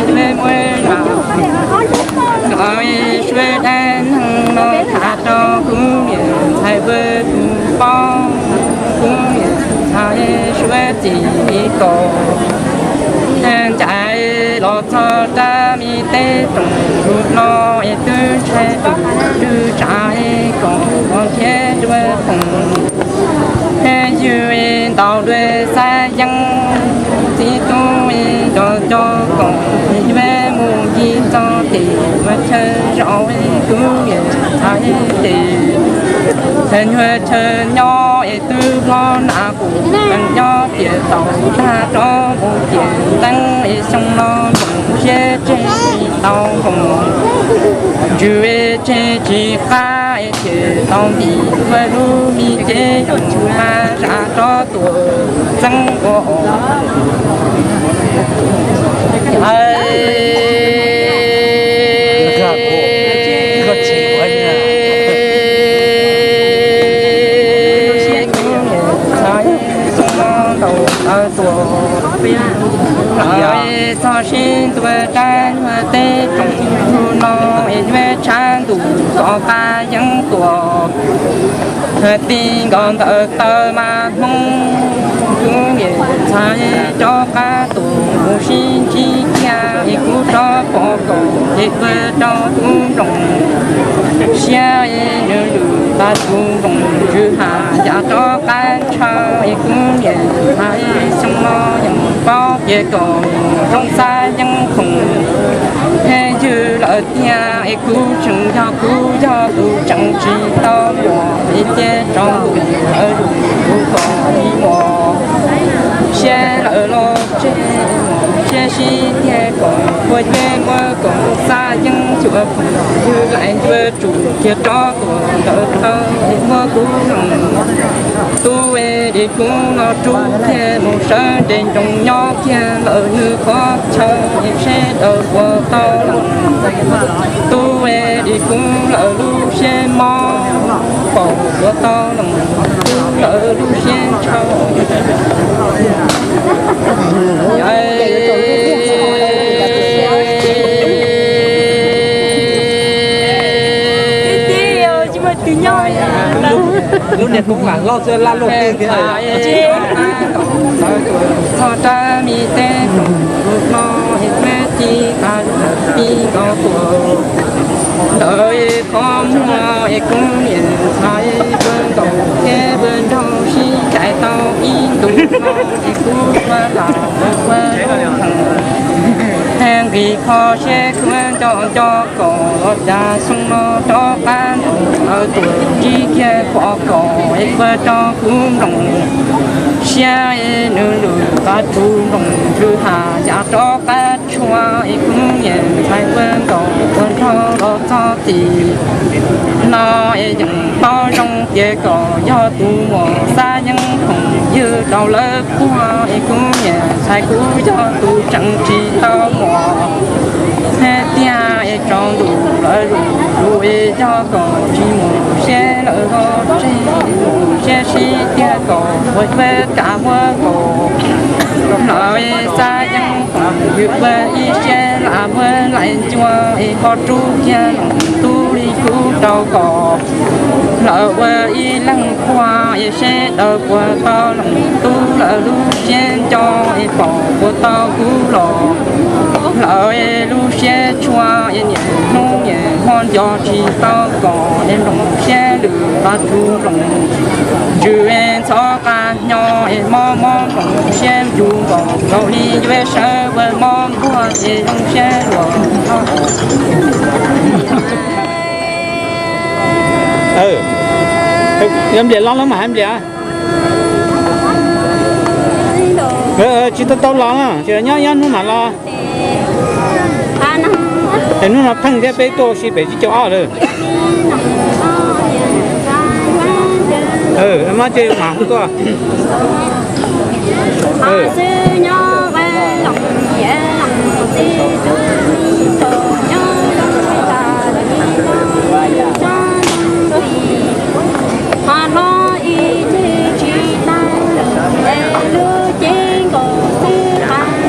yuav muaj zam, suav dab neeg no tham rau kuv niam hais ua tus paub, kuv niam hais suav txim kom ncaim los txog rau me teb rooj lub no es twb ntshai tus twb tsav kom ua thiab dua koom. Yug ntaus dua xav yeeb txiv tub nco nco koom yuav mus ci txog tim ua chaw zaum kuv niam hais ces nyuag chaw nyob es twb hlob na qus nyob tias tau tag rov mus tias teeb es xyoo no nplooj siab tseg tsis tau nplooj, ntsws tseg tsis qab es ces tau nti ua lub me cev zoo mas zam rov tuaj txeeb ua os. Txog sib ntua rab nyuag teb rooj no es yuav tshav ntuj kom qab yeeb tuaj. Ti nkaus ntawm taw mas Hmoob, kuv niam ntxhais rov qab tuaj mus sib ntsib kiag es kuv rov pom kom es ua rau kuv nplooj siab es nws lwm tas tus nplooj ntsws has yam rov qab ntshaw es kuv niam ntxhais xyoo no yeej paub tias kom zoo xav yeeb khoom thiab Ywg lawm tiag es kuv tseem yog kuv yog tus tseem tsis tau muaj es ces tso lawv tus kom tsis muaj siab lawm los tseg siab sib tiag kom ua yeej muab kom xa yeej xyuas ywg laim yuav tsum cia rov tuaj ntawm thaum es muab kuv noog. Tub es kuv no rub kiag mus sawv nres nroos nyob kiag lawm nws qhov chaw es seb daws puas tau leej. Tub es kuv lawm lub siab mob, paum puas tau leej, kuv lawm lub siab ntshau. Lub niag koob lam loj xwb laj luaj twg thiab. Txog rab mi teb no es me ci qas mi nkaus tuaj ntawm qhov muag es kuv niam ntxhais ua nkaus thiab ua nraug sib cais tau ib ntus no es kuv ua lam ua nqis kho siab kuv nco nco kom los cas xyoo no rov qab nrog lawv tuaj ntsib kiag pom kom es ua rau kuv nplooj siab es nws lwm qab tug nplooj ntsws has cas rov qab tshua es kuv niam ntxhais ua nkaus ua nraug los txog tim no es yeej paub zoo tias kom yog tus muam xab yeeb khoom ywg rau lawv puag es kuv niam ntxhais kuv yog tus tseem tsis tau muaj thiab tiag es tsaus ntuj lawv lus lus es yog kom tsis mus siab lawm los tseg mus siab sib tiag kom ua fab kav muab kom lawv xab yeeb khoom ywg ua ib siab lam muab laim ncua es ho rub kiag leej tub li kuv rau kom lawv ua ib leeg puag es seb daws puas tau leej tub lawv lub siab nco es pom puas tau kuv los lawv lub siab tshua es niaj hnub niaj hmo nco tsis tau kom es nplooj siab lwm qab tug nplooj ntsws es ntxhov qab hnyo es mob mob nplooj siab ncu nkaus nkaus li yuav sawv ua mob npuaj es zoo siab luag. Yog npliam los los mas hais npliam. Tsis tau tau los na, nyob nyob hnub mam los. Es hnub no pheej thiab peb tuaj ua si pem tsib caug ob lawm. Mas ces mam hu tuaj. Ho hlob ib tug tsis tau, es lub cev nkaus xwb hais.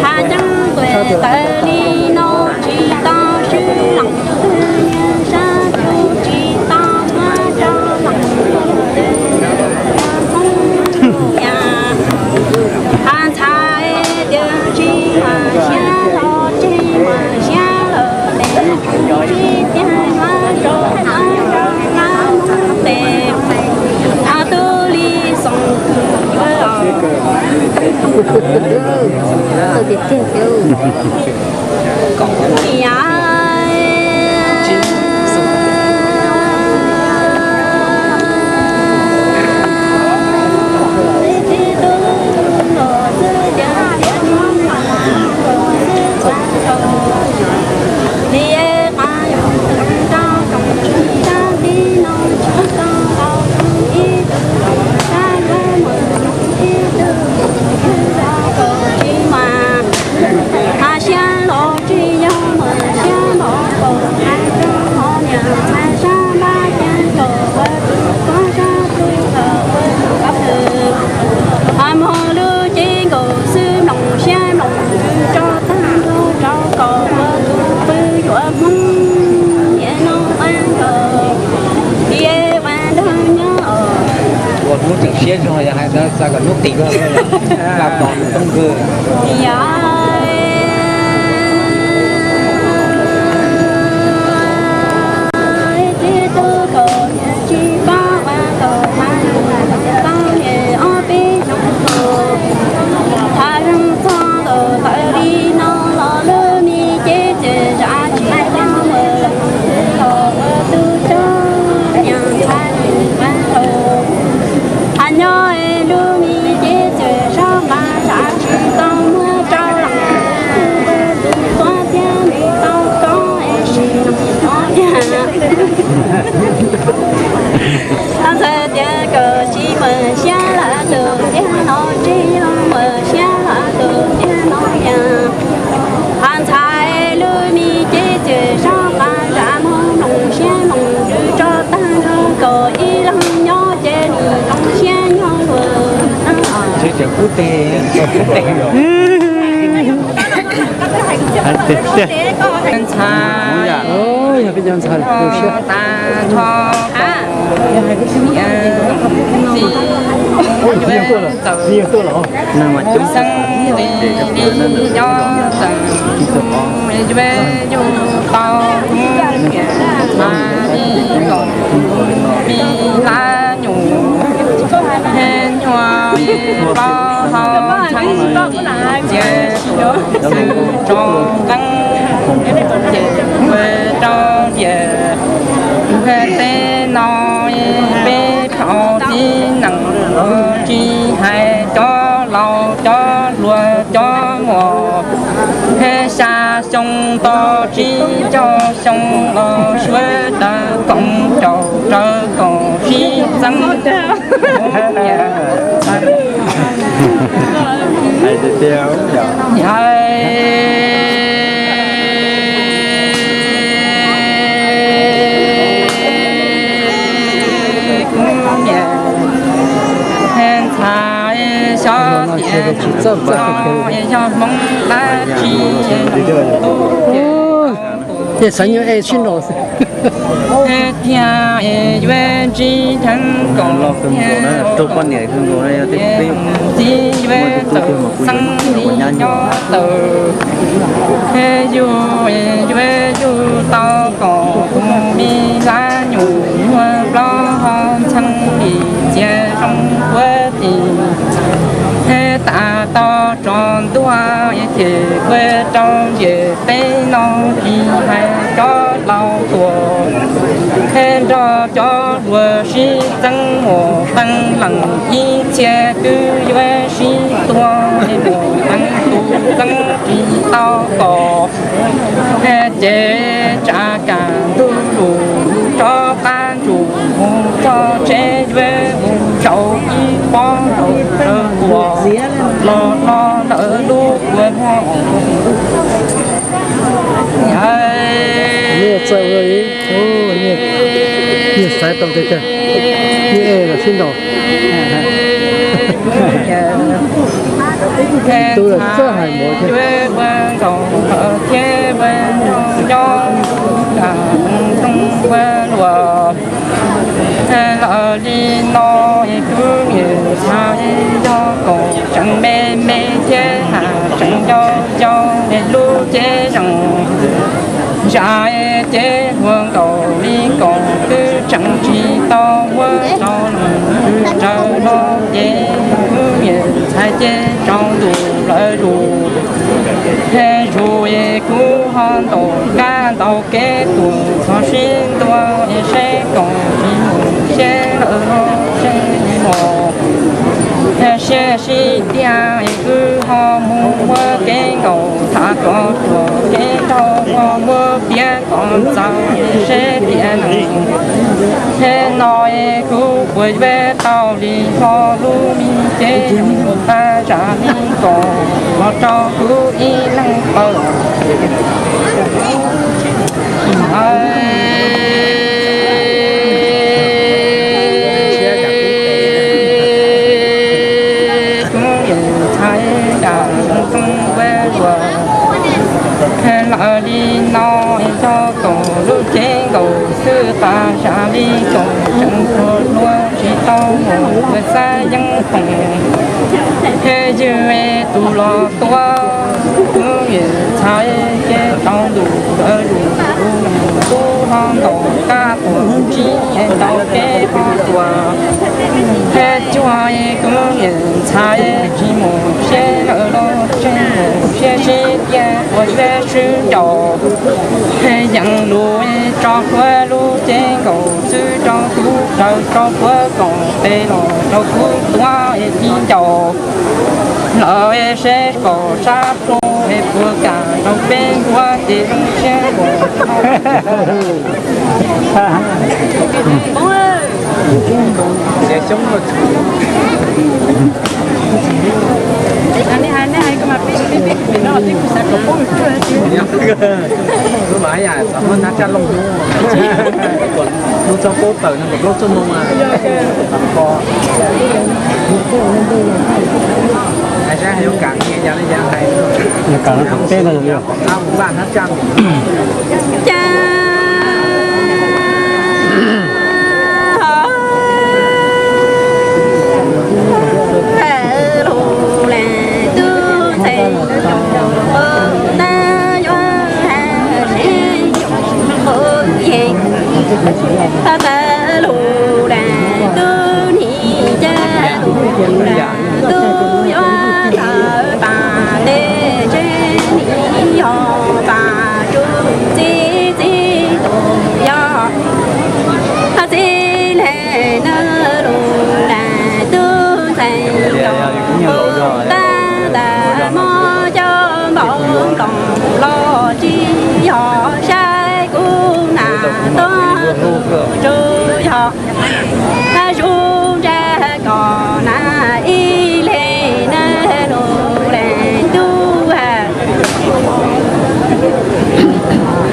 Hais cov ntuas tawv li no tsis tau swb leej twg niag sab, kuv tsis tau muab rau leej twg. Hais ntxhais tias tsis mas siab los tseg mas siab lawm tes, tsis tiag yuav rau hnav rau hnav mus tes, hnav tub li xoom kuv yuav los. Kom niam Hais siab los tsis yog mas siab los kaum hais rau hov niam hais sab npab ceeb kaum ua tus koj sab tus kaum ua tus koj hwm. Hais moog lub cev nkaus xwb mloog siab mloog ntsws tso tag nrho rau kaum ua tus pw yuav Hmoob niam no ua nkaus. Tias ua nrog nyob os. Ua hnub tseem siab zog yog hais ntawd xav kom hnub qis koj laj pom toob kawg. Yog tib tug kaum tsis paub ua kaum hais tsis paub es ob peb xyoo kaum hais zoo Ntxhais tias kom tsis muaj siab lawm tus tiag no, tsis yog muaj siab lawm tus tiag no tiag. Ho ntxhais lub me cev txias sab qab zam mus mloog siab mloog ntsws tso tag nrho kom ib leeg nyob ces nws zoo siab nyob luaj. Ntxhais, ntxhais, tas tho xeeb li nyob txawm yuav yug tau mas li kom li lab nyuam nyuag plob hau txheeb li cia xwm tso nqeeb ces ua rau tias teb no peb phau tib neeg tsis hais cov laus cov hluas cov muam, xya xyoo tau tsib caug xyoo los suav daws koom caum raws koom sib txeeb. Hais tiag tiag. Kuv niam ntxhais xyov tias tsis txawj txawj no yog Hmoob dab tsi. Ces xav nyuag es sib nraus xwb. Thiab yuav ntsib theeb kom txiv yuav txawm xeeb li nyob txawm. Thiab yug yuav yug tau kom tus me lab nyuam nyuag plaub ho txheeb li cia zoo puag tim. Thiab tas tau tsaus ntuj ces kuv rau ntsia teb no tsis hais cov laus tuaj, thiab nrog cov hluas sib txeeb mus qee leej ib txhia twb yuav sib tua, mus qee tus txeeb tsis tau kom. Ces tsav kam ntuj lus rov qab ntsum mus txog tsev yuav mus zaum ib pob nkaus lawv ua los no lawv lub kua muag. Txawj ua li, xaiv tau tiag tiag, los sib nraus. Tus lawm txawj hais npaum thiab. Thiab nyob rooj ua luaj lawm li no, kuv niam ntxhais yog kom tseem me me thiab has tseem yau yau lub cev zoo. Zam cev hluas nkaus li kom twb tseem tsis tau muab rau nws raws no ces kuv niam ntxhais ces tsaus ntuj lawv lus. Zuj zus kuv ho ntaus kab ntaus kev tuaj txog sib ntua seb kom tsis mus seb lawm los seb mus. Siab sib tiag kuv ho mus muab kev nkaus tham kom ruam kev nraug ho muab piav kom ntxaus seb tias no. Thiab no kuv puas yuav tau li hlo lub me cev zoo pab zam li kom los rau kuv ib leeg paub. Kuv niam ntxhais dam zoo zoo ua luaj lawm li no, yog kom lub cev nkaus xwb tas zam li kom tseem hlua hlua tsis tau mus ua xab yeeb toom. Thiab yog tus los tuaj kuv niam ntxhais ces tau ntuj lawv lus, kuv tub ho ntaus kab tuaj tsis tau kev ho tuaj. Thiab cuag kuv niam ntxhais tsis mus seb lawm los seb mus seb sib tiag ua seb swb ncaus. Yeej lus tso kuv lub cev nkaus xwb rau kuv raws rau kuv koom tes los rau kuv tuav tib ncaus. Lawv seb kom sab plhu puas kam rau peb nkuaj ces zoo siab nkaus. Lub mas yam xav muab nab tsaj looj hnub, hnub txog plaub tawm no kom plaub txog moo. Hais sab hais yuav kam li cas li cas hais. Yuav kam no kom peb no yog. Ab, mus npaj nab tsaj. Cas lug le tub ntxhais nyob tab yuav hais seb yuav qhov yees. Tab tab lug le tub nim cas lug le tub yuav tawm pas tes tsev nim yog pas tsuj txib txib tus yog hab txib le nawb lug le tub ntxhais nyob tab tas mob coj npaum nploos los tsis yog saib kuv nam tuaj tus tsuj yog hab zub ntsab kom nam ib leeg nawb lug le tub ha.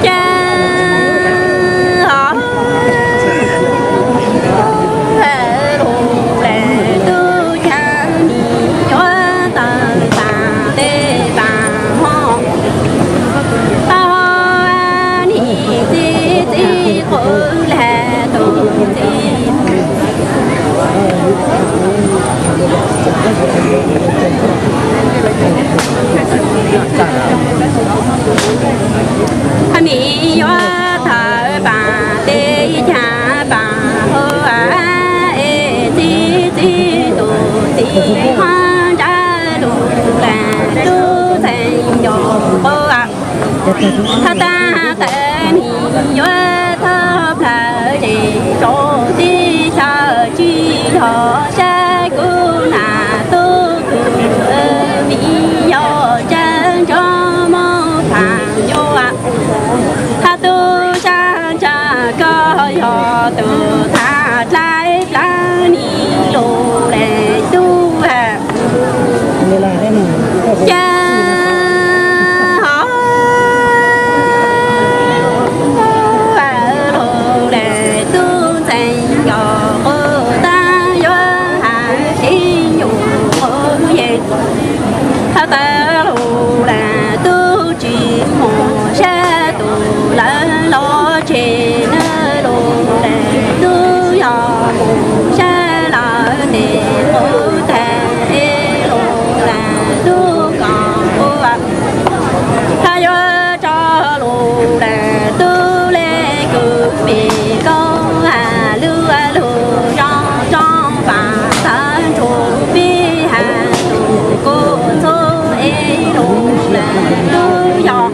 Cas ho lug le tub cas nim yuav tawm tas tes tas hmo. Tau nim txib txib qhov le tus txib. Hab nim yuav tawm pas tes cas pas hauv es txib txib tus txiv qhov ntsab lug le tub ntxhais nco qhov hab tab tas nim yuav thoob plawg ces tsaus tib xyaw tsis yog saib kuv nam tub tus me yog tsab ntsoov mob phav yuav hab tub sab ntsag koj yog tus thav dlaib plab nim lug le tub ha. Cas ho lug le tub ntxhais nco qhov tab yuav hais seb yuav qhov yees. Tab tas lug le tub tsis moog sab tus lawv los tseg nawb lug le tub yog moog sab lawv tes qub tag es lug le tub kom ua hab yuav tso lug le tub le kws pem koj ha lub lug zoo zoo pas tawv ntsuag peb ha tus kuj txhub es lug le tub yog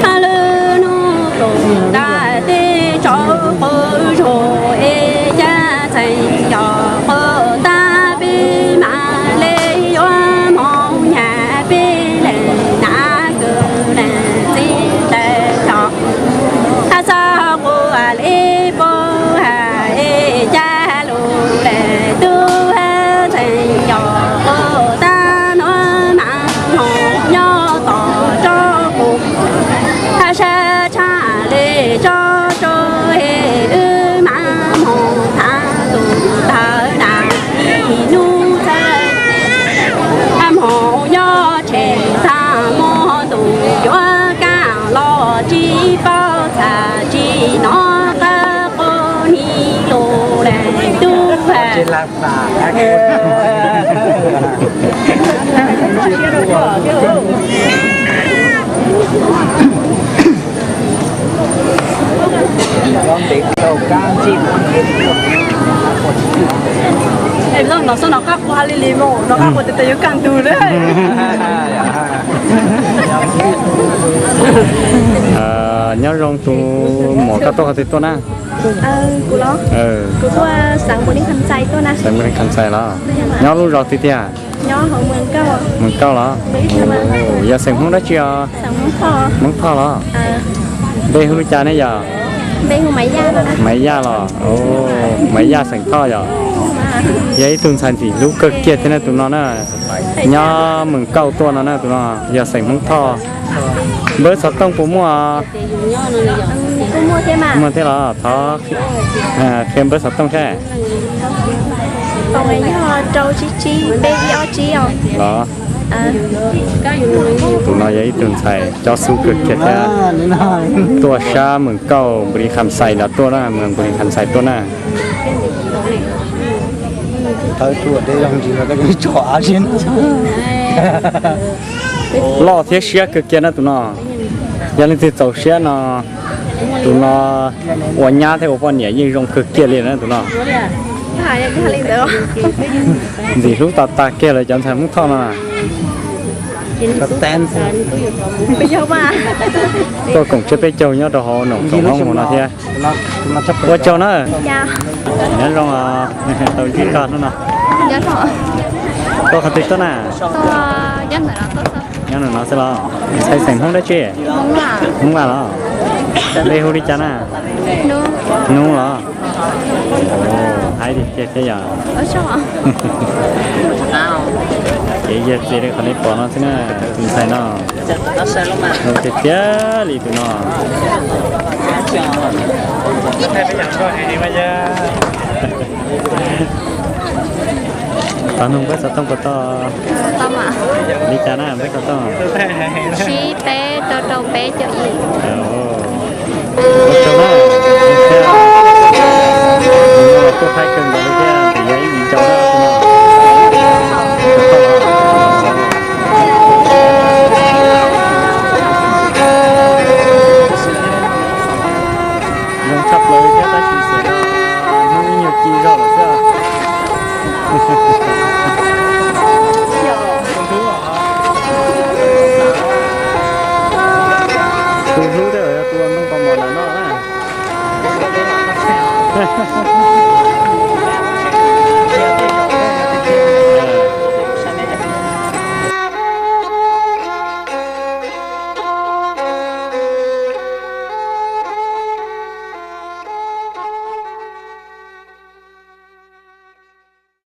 hab lub nub lug nqag teb tsaus quav zug es cas txheej yog quav tab peb mas le yuav moog nyag peb le nam kws le txiv tawv tog hab txog quav le pab ha es cas lug le tub hab txheej yog quav tab nuav mas moog nyob tom tsob qub hab sab tshaj le tsob tsob es wb mas moog thav tus tawv nam ib nub txhawb hab moog nyob tshem txhaj muaj tus yuav kaaj los tsis paub txhaj tsis nov qab quas nim lug le tub ha. Es no xwb nov qab quas li li mus nov qab quas tes tes yuav kaj ntug lawm. Nyob zoo tus muam, koj tuaj qhov twg tuaj na? Kuv los, kuv tuaj xeev Npuas Lis Kham Xais tuaj na. Xeev Npuas Lis Kham Xais los? Nyob lub zos twg tiag? Nyob hauv Moos Kauj. Moos Kauj los? Yog xeem Hmoob dab tsi os? Hmoob Thoj los? Npe hu li cas ne yom? Maiv Yaj los? Maiv Yaj xeem Thoj yom. Yog ib tug ntxhais ntxim hlub kawg kiag thiab na tus no na. Nyob Mees Kauj tuaj no na tus no. Yog xeem Hmoob Thoj. Npawb xov tooj puas muaj? Muaj thiab los? Thov qhia npawb xov tooj thiab. Los, tus no yog ib tug ntxhais cob xub kawg kiag thiab. Tuaj sab Mees Kauj Npus Lis Kham Xais los tuaj na, Mees Npus Lis Kham Xais tuaj na. Loj thiab siab kawg kiag na tus no. Yog leej twg txaus siab no, tus no ua nyab thiab ua poj niam yeej zoo kawg kiag li na tus no. Ntxim hlub tas tas kiag lawv cov ntxhais Hmoob Thoj no. Tuaj koom tsiab peb caug nyob rau hauv noom koom Hmoob mus no thiab. Ua tsaug na. Nyob zoo, tau ntsib koj hnub no. Tuaj qhov twg tuaj na? Nyob no xwb los? Ntxhais xeem Hmoob dab tsi? Hmoob Vaj los? Npe hu li cas na? Hnub los? Haib tiag tiag thiab yom. Ces yawg txiv li qhov nej pom no xwb na, tus ntxhais no. Zoo tiag tiag li tus no. Tau nug npawb xov tooj puas tau? Li cas na npawb xov tooj? Sib peb rau rau peb caum ib.